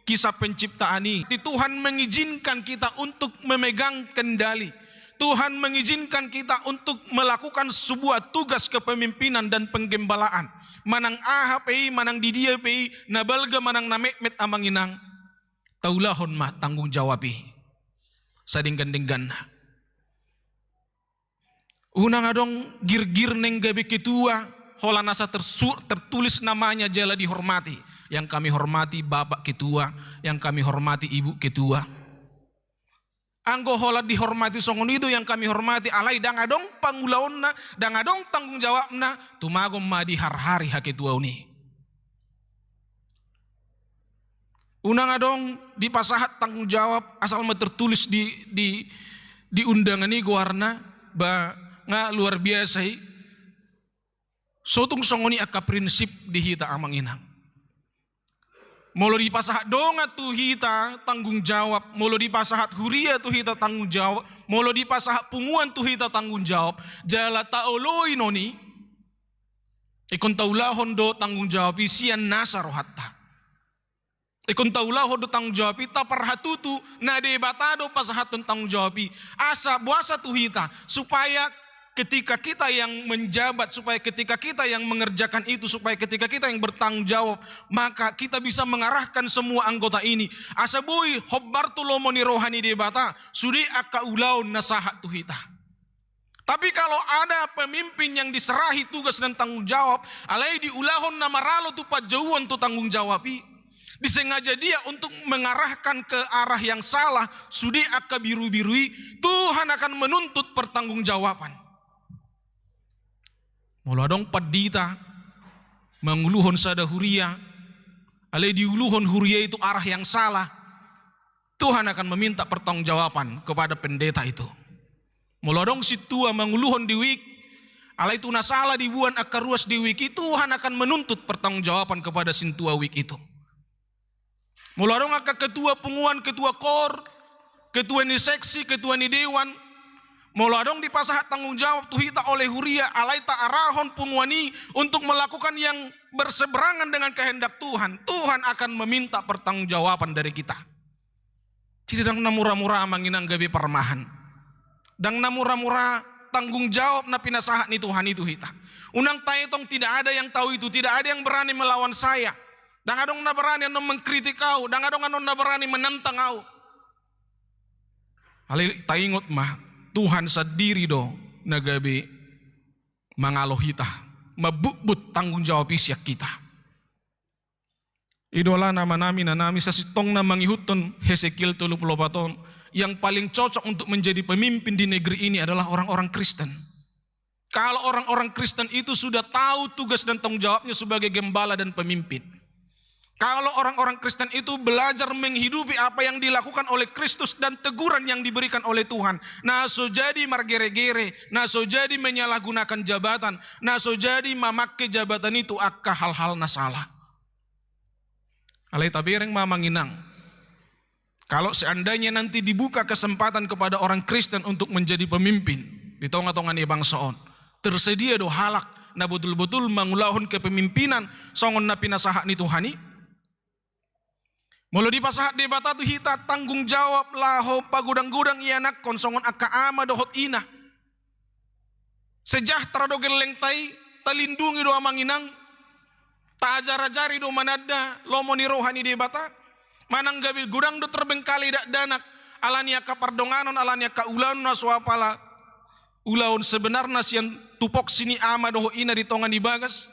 kisah penciptaan i. Tuhan mengizinkan kita untuk memegang kendali. Tuhan mengizinkan kita untuk melakukan sebuah tugas kepemimpinan dan penggembalaan. Manang aha pe i, manang di dia pe i, na balga manang na metmet, amang inang, taulahon ma tanggung jawab i sadenggan-dengganna. Unang adong girgir naeng gabe ketua, holan asa tersu-, tertulis namanya jala dihormati. Yang kami hormati Bapak Ketua, yang kami hormati Ibu Ketua. Anggo holan dihormati songon i do yang kami hormati, alai ndang adong pangulaonna, ndang adong tanggung jawabna, tumagon ma di harhari haketuaon i. Unang adong dipasahat tanggung jawab asal ma tertulis di, di, di undangan i goarna, ba nga luar biasa i. So tung songon i angka prinsip di hita, amang inang. Molo dipasahat dongan tu hita tanggung jawab, molo dipasahat huria tu hita tanggung jawab, molo dipasahat punguan tu hita tanggung jawab, jala taoloi non i, ingkon taulahon do tanggung jawab i sian nasa rohanta. Ingkon taulahon do tanggung jawab i, taparhatutu na Debata do pasahathon tanggung jawab i. Asa boasa tu hita, supaya ketika kita yang menjabat, supaya ketika kita yang mengerjakan itu, supaya ketika kita yang bertanggung jawab, maka kita bisa mengarahkan semua anggota ini. Asa boi hombar tu lomo ni roha ni Debata sude angka ulaon na sahat tu hita. Tapi kalau ada pemimpin yang diserahi tugas dan tanggung jawab, alai diulahon na maralo tu panjouon tu tanggung jawab i, Disengaja dia untuk mengarahkan ke arah yang salah, sude angka birubiru i, Tuhan akan menuntut pertanggungjawaban. Molo adong pandita manguluhon sada huria, alai diuluhon huria i tu arah yang salah, Tuhan akan meminta pertanggungjawaban kepada pendeta itu. Molo adong sintua manguluhon di wijk, alai tu na sala diboan angka ruas di wijk i, Tuhan akan menuntut pertanggungjawaban kepada sintua wijk itu. Molo adong angka ketua punguan, ketua koor, ketua ni seksi, ketua ni dewan, molo adong dipasahat tanggung jawab tu hita oleh huria, alai taarahon punguan i untuk melakukan yang berseberangan dengan kehendak Tuhan, Tuhan akan meminta pertanggungjawaban dari kita. Jadi ndang na mura-mura, amang inang, gabe parmahan. Ndang na mura-mura tanggung jawab na pinasahat ni Tuhan i tu hita. Unang taetong, tidak ada yang tahu itu, tidak ada yang berani melawan saya. Ndang adong na berani annon mengkritik ahu, ndang adong annon na berani menentang ahu. Alai taingot ma, Tuhan sandiri do na gabe mangalo hita, mambutbut tanggung jawab i sian hita. I do alana, amanami, inanami, sasintongna mangihuthon Hesekiel tolu pulu opat on, yang paling cocok untuk menjadi pemimpin di negeri ini adalah orang-orang Kristen. Kalau orang-orang Kristen itu sudah tahu tugas dan tanggung jawabnya sebagai gembala dan pemimpin, kalau orang-orang Kristen itu belajar menghidupi apa yang dilakukan oleh Kristus dan teguran yang diberikan oleh Tuhan, na so jadi margere-gere, na so jadi menyalahgunakan jabatan, na so jadi mamake jabatan i tu angka hal-hal na sala. Alai tabereng ma, amang inang, kalau seandainya nanti dibuka kesempatan kepada orang Kristen untuk menjadi pemimpin di tonga-tonga ni bangso on, tersedia do halak na botul-botul mangulahon kepemimpinan songon na pinasahat ni Tuhan i? Molo dipasahat Debata tu hita tanggung jawab laho pagodang-godang ianakhon songon angka ama dohot ina, sejahtera do gellengta i, talindungi do, amang inang, taajar-ajari do mananda lomo ni roha ni Debata, manang gabe godang do terbengkalai dakdanak ala ni angka pardonganon, ala ni angka ulaon na so apala ulaon sebenarna sian tupoksi ni ama dohot ina di tonga ni bagas.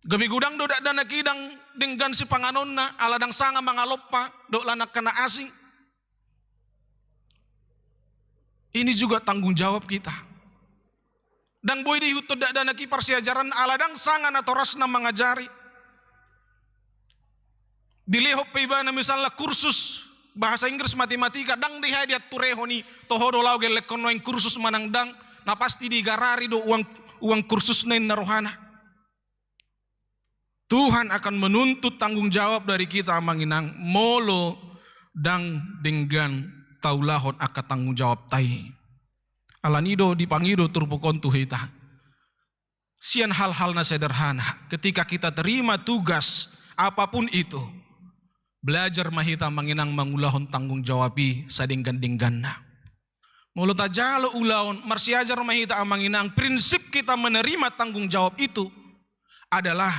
Gabe godang do dakdanak i ndang denggan sipanganonna, ala ndang sanga mangalompa dohot lan angka na asing. Ini juga tanggung jawab kita. Ndang boi diihuthon dakdanak i parsiajaran ala ndang sanga natorasna mangajari. Dilehon pe ibana misalna kursus bahasa Inggris, matematika, ndang diha diaturehon i, toho do laho gellengkon nuaeng kursus manang ndang, na pasti digarari do uang, uang kursusna, inna rohana. Tuhan akan menuntut tanggung jawab dari kita, amang inang, molo ndang denggan taulahon angka tanggung jawabta i. Alani do dipangido turpuk on tu hita sian hal-hal na sederhana. Ketika kita terima tugas apapun itu, belajar ma hita, amang inang, mangulahon tanggung jawab i sadenggan-dengganna. Molo tajalo ulaon, marsiajar ma hita, amang inang, prinsip kita menerima tanggung jawab itu adalah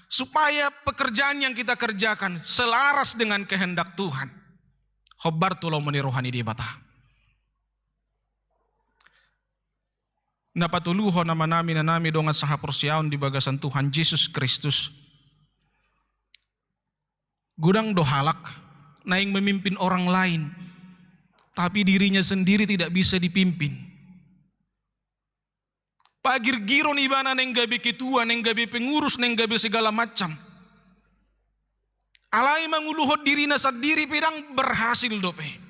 supaya pekerjaan yang kita kerjakan selaras dengan kehendak Tuhan, hombar tu lomo ni roha ni Debata. Na patoluhon, amanami, inanami, dongan sahaporseaon di bagasan Tuhan Jesus Kristus. Godang do halak naeng memimpin orang lain, tapi dirinya sendiri tidak bisa dipimpin. Pagirgiron ibana naeng gabe ketua, naeng gabe pengurus, naeng gabe segala macam. Alai manguluhon dirina sandiri pe ndang berhasil dope.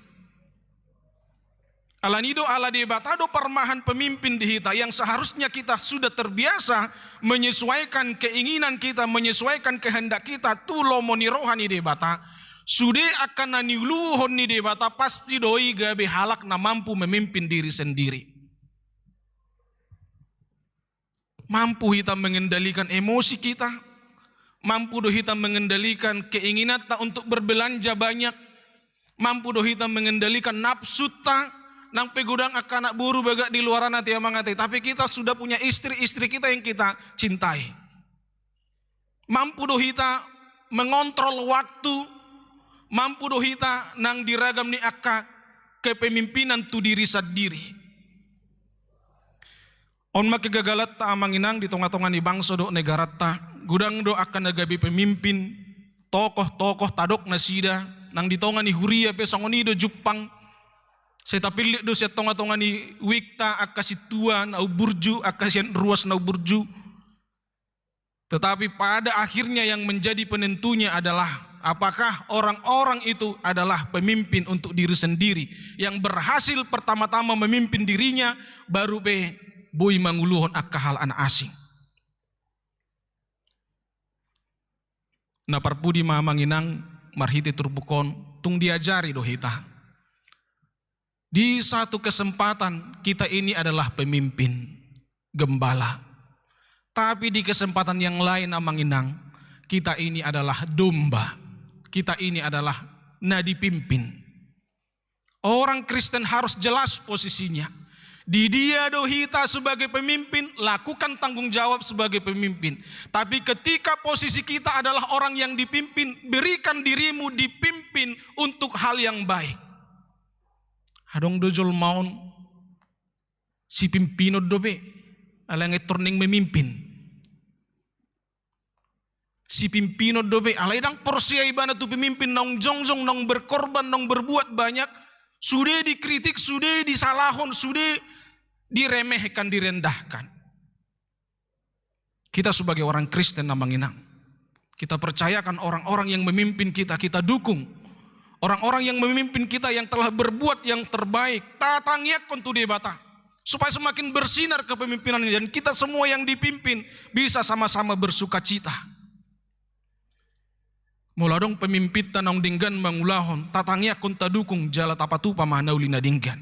Alani do, ala Debata do parmahan pemimpin di hita, yang seharusnya kita sudah terbiasa menyesuaikan keinginan kita, menyesuaikan kehendak kita tu lomo ni roha ni Debata. Sude angka na niuluhon ni Debata pasti do i gabe halak na mampu memimpin diri sendiri. Mampu hita mengendalikan emosi kita, mampu do hita mengendalikan keinginanta untuk berbelanja banyak, mampu do hita mengendalikan nafsuta, nang pe godang angka anak boru bagak di luaran, ate amang ate, tapi kita sudah punya istri, istri kita yang kita cintai. Mampu do hita mengontrol waktu, mampu do hita nang di ragam ni angka kepemimpinan tu diri sandiri. On ma kegagalanta, amang inang, di tonga-tonga ni bangso dohot negaranta. Godang do angka na gabe pemimpin tokoh-tokoh, tadok nasida, nang di tonga ni huria pe songon i do jumpang. Sai tapillit do sian tonga-tonga ni uikta angka sintua na umburju, angka sian ruas na umburju. Tetapi pada akhirnya yang menjadi penentunya adalah apakah orang-orang itu adalah pemimpin untuk diri sendiri, yang berhasil pertama-tama memimpin dirinya, baru pe boi manguluhon angka halak na asing. Na parpudi ma amang inang, marhite turpuk on, tung diajari do hita. Di satu kesempatan, kita ini adalah pemimpin, gembala. Tapi di kesempatan yang lain, amang inang, kita ini adalah domba. Kita ini adalah na dipimpin. Orang Kristen harus jelas posisinya. Di dia do hita sebagai pemimpin, lakukan tanggung jawab sebagai pemimpin. Tapi ketika posisi kita adalah orang yang dipimpin, berikan dirimu dipimpin untuk hal yang baik. Adong do jolma on, sipimpinon dope, alai nga torning memimpin. Sipimpinon dope, alai ndang porsea ibana tu pemimpin, naung jongjong, naung berkorban, naung berbuat banyak, sude dikritik, sude disalahon, sude diremehkan, direndahkan. Kita sebagai orang Kristen, amang inang, kita percayakan orang-orang yang memimpin kita, kita dukung orang-orang yang memimpin kita yang telah berbuat yang terbaik, tatangiangkon tu Debata, supaya semakin bersinar kepemimpinannya, dan kita semua yang dipimpin bisa sama-sama bersukacita. Molo adong pemimpinta naung denggan mangulahon, tatangiangkon, tadukung, jala tapatupa ma na uli na denggan.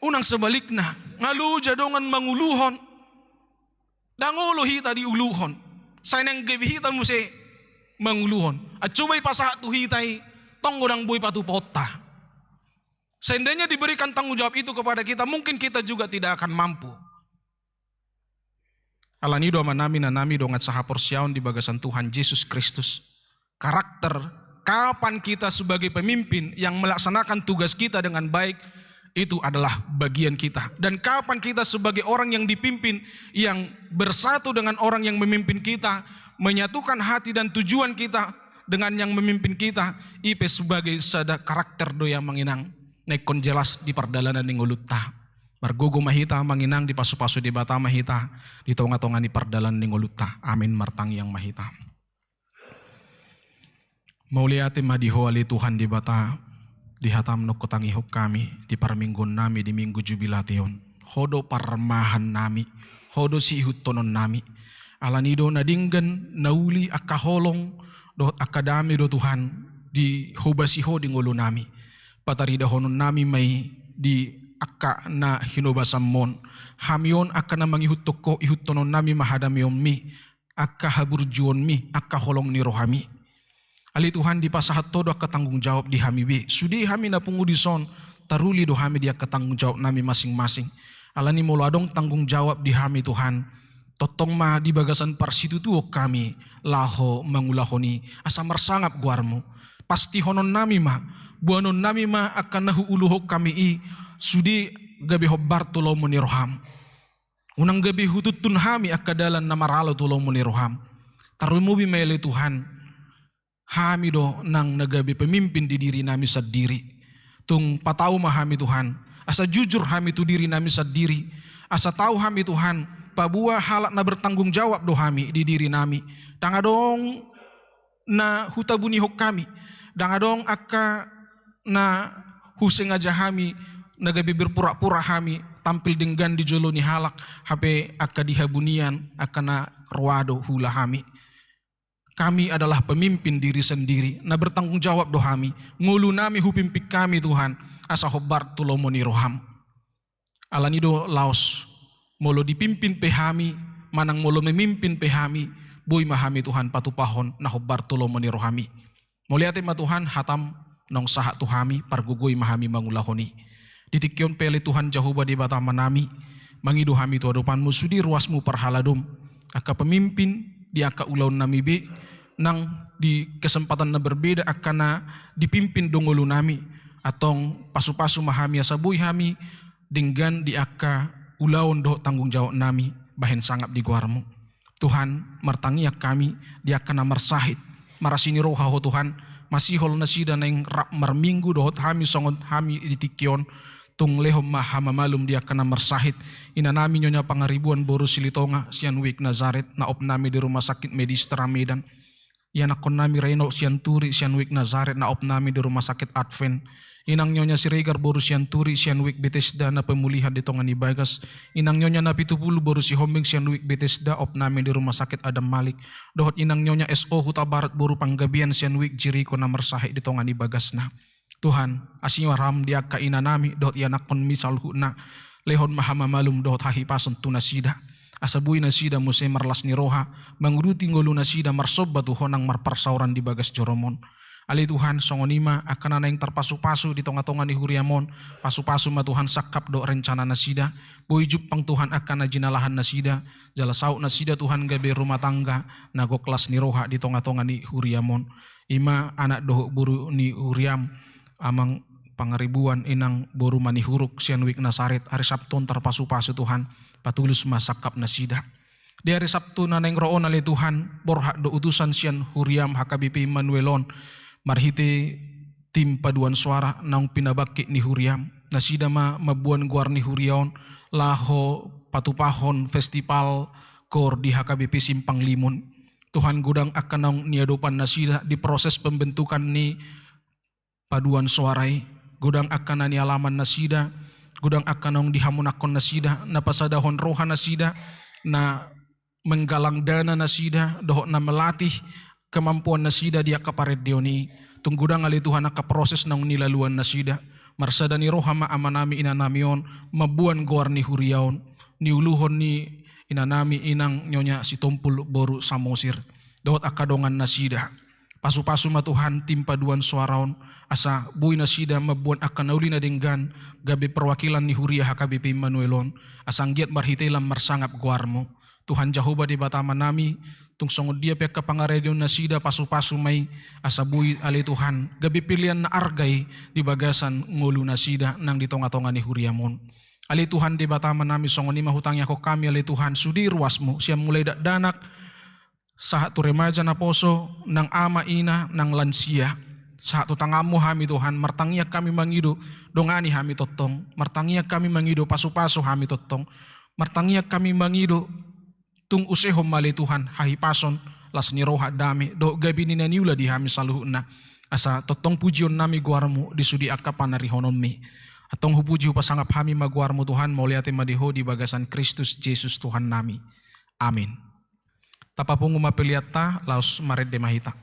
Unang sebalikna, nga loja dongan manguluhon, ndang olo hita diuluhon, sai naeng gabe hita muse manguluhon. Ai coba ipasahat tu hita i, tong godang boi patupaonta. Seandainya diberikan tanggung jawab itu kepada kita, mungkin kita juga tidak akan mampu. Alani do amanami, inanami, dongan sahaporseaon di bagasan Tuhan Jesus Kristus, karakter, kapan kita sebagai pemimpin yang melaksanakan tugas kita dengan baik, itu adalah bagian kita. Dan kapan kita sebagai orang yang dipimpin, yang bersatu dengan orang yang memimpin kita, menyatukan hati dan tujuan kita dengan yang memimpin kita, i pe sebagai sada karakter do i, amang inang, na ingkon jelas di pardalanan ni ngolunta. Margogo ma hita, amang inang, dipasu-pasu Debata ma hita di tonga-tonga ni pardalanan ni ngolunta. Amin. Martangiang ma hita. Mauliate ma di Ho ale Tuhan Debata, di hatam naung hutangihon hami di parmingguonnami di Minggu Jubilate on. Ho do parmahan nami, Ho do siihuthononnami. Alani do na denggan, na uli, angka holong dohot angka dame do Tuhan dihobasi Ho di ngolunami. Pataridahononnami ma i di angka na hinobasanMon. Hami on angka na mangihuthon Ho, ihuthononnami ma hadameonMi, angka haburjuonMi, angka holong ni rohaMi. Ale Tuhan, dipasahat Ho do angka tanggung jawab di hami be. Sude hami na pungu dison, taruli do hami di angka tanggung jawabnami masing-masing. Alani molo adong tanggung jawab di hami, Tuhan, tongtong ma di bagasan parsitutuon hami laho mangulahon i, asa marsangap goarMu. Pastihononnami ma, boanonnami ma angka na huuluhon hami i, sude gabe hombar tu lomo ni rohaM. Unang gabe hutuntun hami angka dalan na maralo tu lomo ni rohaM. Tarlumobi ma i ale Tuhan, hami do nang na gabe pemimpin di dirinami sandiri. Tung patau ma hami Tuhan, asa jujur hami tu dirinami sandiri, asa tau hami Tuhan, paboa halak na bertanggung jawab do hami di dirinami. Ndang adong na hutabunihon hami, ndang adong angka na husengaja hami, na gabe berpura-pura hami tampil denggan di jolo ni halak, hape angka di habunian, angka na roa do huula hami. Kami adalah pemimpin diri sendiri, na bertanggung jawab do hami, ngolunami hupimpin hami Tuhan, asa hombar tu lomo ni rohaM. Alani do laos, molo dipimpin pe hami, manang molo memimpin pe hami, boi ma hami Tuhan patupahon na hombar tu lomo ni rohaMi. Mauliate ma Tuhan, hataM naung sahat tu hami, pargogoi ma hami mangulahon i. Di tingki on pe ale Tuhan Jahowa Debata Amanami, mangido hami tu adopanMu sude ruasMu parhaladom, angka pemimpin di angka ulaonnami be, nang di kesempatan na berbeda angka na dipimpin do ngolunami, antong pasu-pasu ma hami asa boi hami denggan di angka ulaon dohot tanggung jawabnami bahen sangap di goarMu. Tuhan, martangiang hami di angka na marsahit. Marasi ni roha Ho Tuhan, masihol nasida naeng rap marminggu dohot hami songon hami di tingki on. Tung lehon ma hamamalum di angka na marsahit. Inanami Nyonya Pangaribuan boru Silitonga sian Wik Nazaret, na opnami di Rumah Sakit Medistra Medan. Ianakkonnami Reno Sianturi sian Wik Nazaret, na opnami di Rumah Sakit Advent. Inang Nyonya Siregar boru Sianturi sian Wik Betesda, na pemulihan di tonga ni bagas. Inang Nyonya Napitupulu boru Sihombing sian Wik Betesda, opnami di Rumah Sakit Adam Malik. Dohot Inang Nyonya S O Hutabarat boru Panggabean sian Wik Jeriko, na marsahit di tonga ni bagasna. Tuhan, asi ma roham di angka inanami dohot ianakkonmi saluhutna. Lehon ma hamamalum dohot hahipason tu nasida, asa boi nasida muse marlas ni roha manguduti ngolu nasida marsomba tu Ho nang marparsaoran di bagas joroMon. Ale Tuhan, songon i ma angka na naeng tarpasupasu di tongatonga ni huriaMon. Pasupasu ma Tuhan sangkap dohot rencana nasida. Boi jumpang Tuhan angka na jinalahan nasida, jala saut nasida Tuhan gabe rumah tangga na gok las ni roha di tongatonga ni huriaMon. I ma anak dohot boru ni huriaM, Amang Pangaribuan, Inang boru Manihuruk sian Wik Nazaret, ari Sabtu on tarpasupasu Tuhan, patulus ma sangkap nasida. Di ari Sabtu na naeng ro on ale Tuhan, borhat do utusan sian huriaM H K B P Immanuel on, marhite tim paduan suara naung pinabangkit ni huriaM. Nasida ma mamboan goar ni huria on laho patupahon festival koor di H K B P Simpang Limun. Tuhan, godang angka naung niadopan nasida di proses pembentukan ni paduan suara i, godang angka na nialaman nasida, godang angka naung dihamonangkon nasida, na pasadahon roha nasida, na menggalang dana nasida, dohot na melatih kemampuan nasida di angka parendeon i. Tung godang ale Tuhan angka proses naung nilaluan nasida. Marsada ni roha ma amanami inanami on mamboan goar ni huria on, niuluhon ni inanami Inang Nyonya Sitompul boru Samosir dohot angka dongan nasida. Pasupasu ma Tuhan tim paduan suara on, asa boi nasida mamboan angka na uli na denggan, gabe perwakilan ni huria H K B P Immanuel on, asa anggiat marhite i lam marsangap goarMu. Tuhan Jahowa Debata amanami, tung songon dia pe angka pangaradeon nasida, pasupasu ma i, asa boi ale Tuhan gabe pelean na arga i di bagasan ngolu nasida nang di tongatonga ni huriaMon. Ale Tuhan Debata amanami, songon i ma hutangiangkon hami ale Tuhan, sude ruasMu, sian mulai dakdanak sahat tu remaja naposo, nang ama ina, nang lansia. Sahat tu tanganMu hami Tuhan, martangiang hami mangido, dongani hami tongtong. Martangiang hami mangido, pasupasu hami tongtong. Martangiang hami mangido, tung usehon ma ale Tuhan hahipason, las ni roha, dame dohot gabe ni na niula di hami saluhutna. Asa tongtong pujionnami goarMu di sude angka panarihononmi. Antong hupuji hupasangap hami ma goarMu Tuhan, mauliate ma di Ho di bagasan Kristus Jesus Tuhannami. Amin. Tapapungu ma peleanta, laos marende ma hita.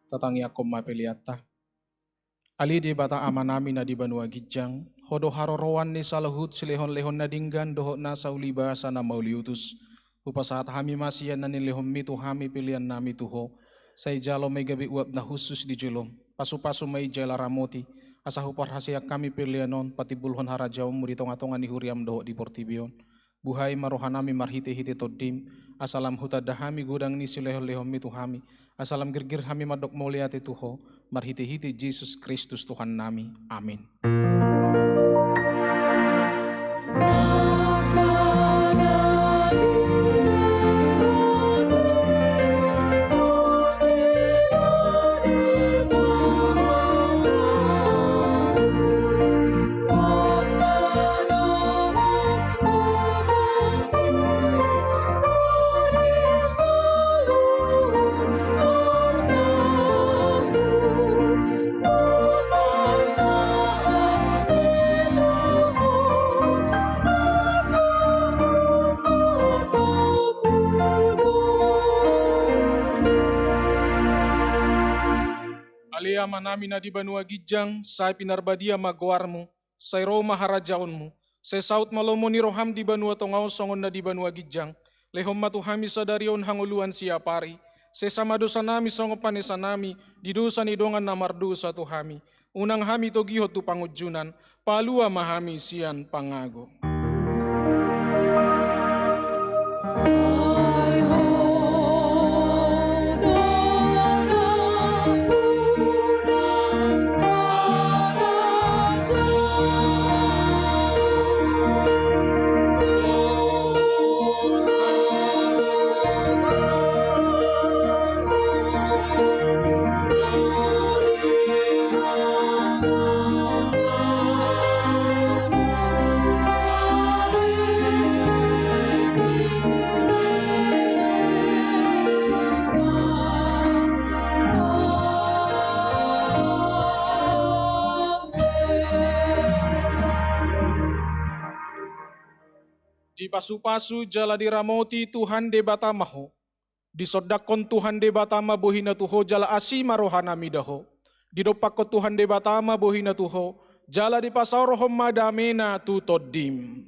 Tatangiangkon ma peleanta. Ale Debata Amanami na di banua ginjang, Ho do haroroan ni saluhut silehonlehon na denggan dohot nasa ulibasa na mauliutus. Hupasahat hami ma sian na nilehonMi tu hami peleannami tu Ho. Sai jalo ma i gabe uap na hushus di jolom. Pasupasu ma i jala ramoti, asa huparhaseang hami pelean on patimbulhon harajaonMu di tongatonga ni huriaM dohot di portibi on. Buhai ma rohanami marhitehite TondiM, asa lam hutanda hami godang ni silehonlehonMi tu hami, asa lam girgir hami mandok mauliate tu Ho, marhitehite Jesus Kristus Tuhannami. Amin. Ale Amanami na di banua ginjang, sai pinarbadia ma goarMu, sai ro ma harajaonMu, sai saut ma lomo ni rohaM di banua tonga on songon na di banua ginjang. Lehon ma tu hami sadari on hangoluan siapari. Sesa ma dosanami songon panesanami di dosa ni dongan na mardosa tu hami. Unang hami togihon tu pangunjunan, palua ma hami sian pangago. Dipasupasu jala diramoti Tuhan Debata ma ho. Disondangkon Tuhan Debata ma bohiNa tu ho jala asi ma rohaNa mida ho. Didompakkon Tuhan Debata ma bohiNa tu ho jala dipasaorhon ma dameNa tu tondim.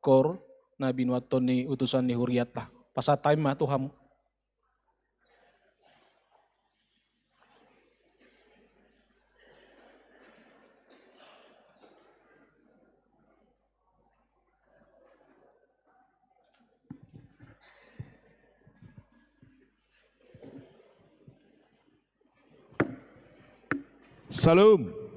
Kor na binuathon ni utusan ni hurianta. Pasahat hami ma tu hamu. Shalom.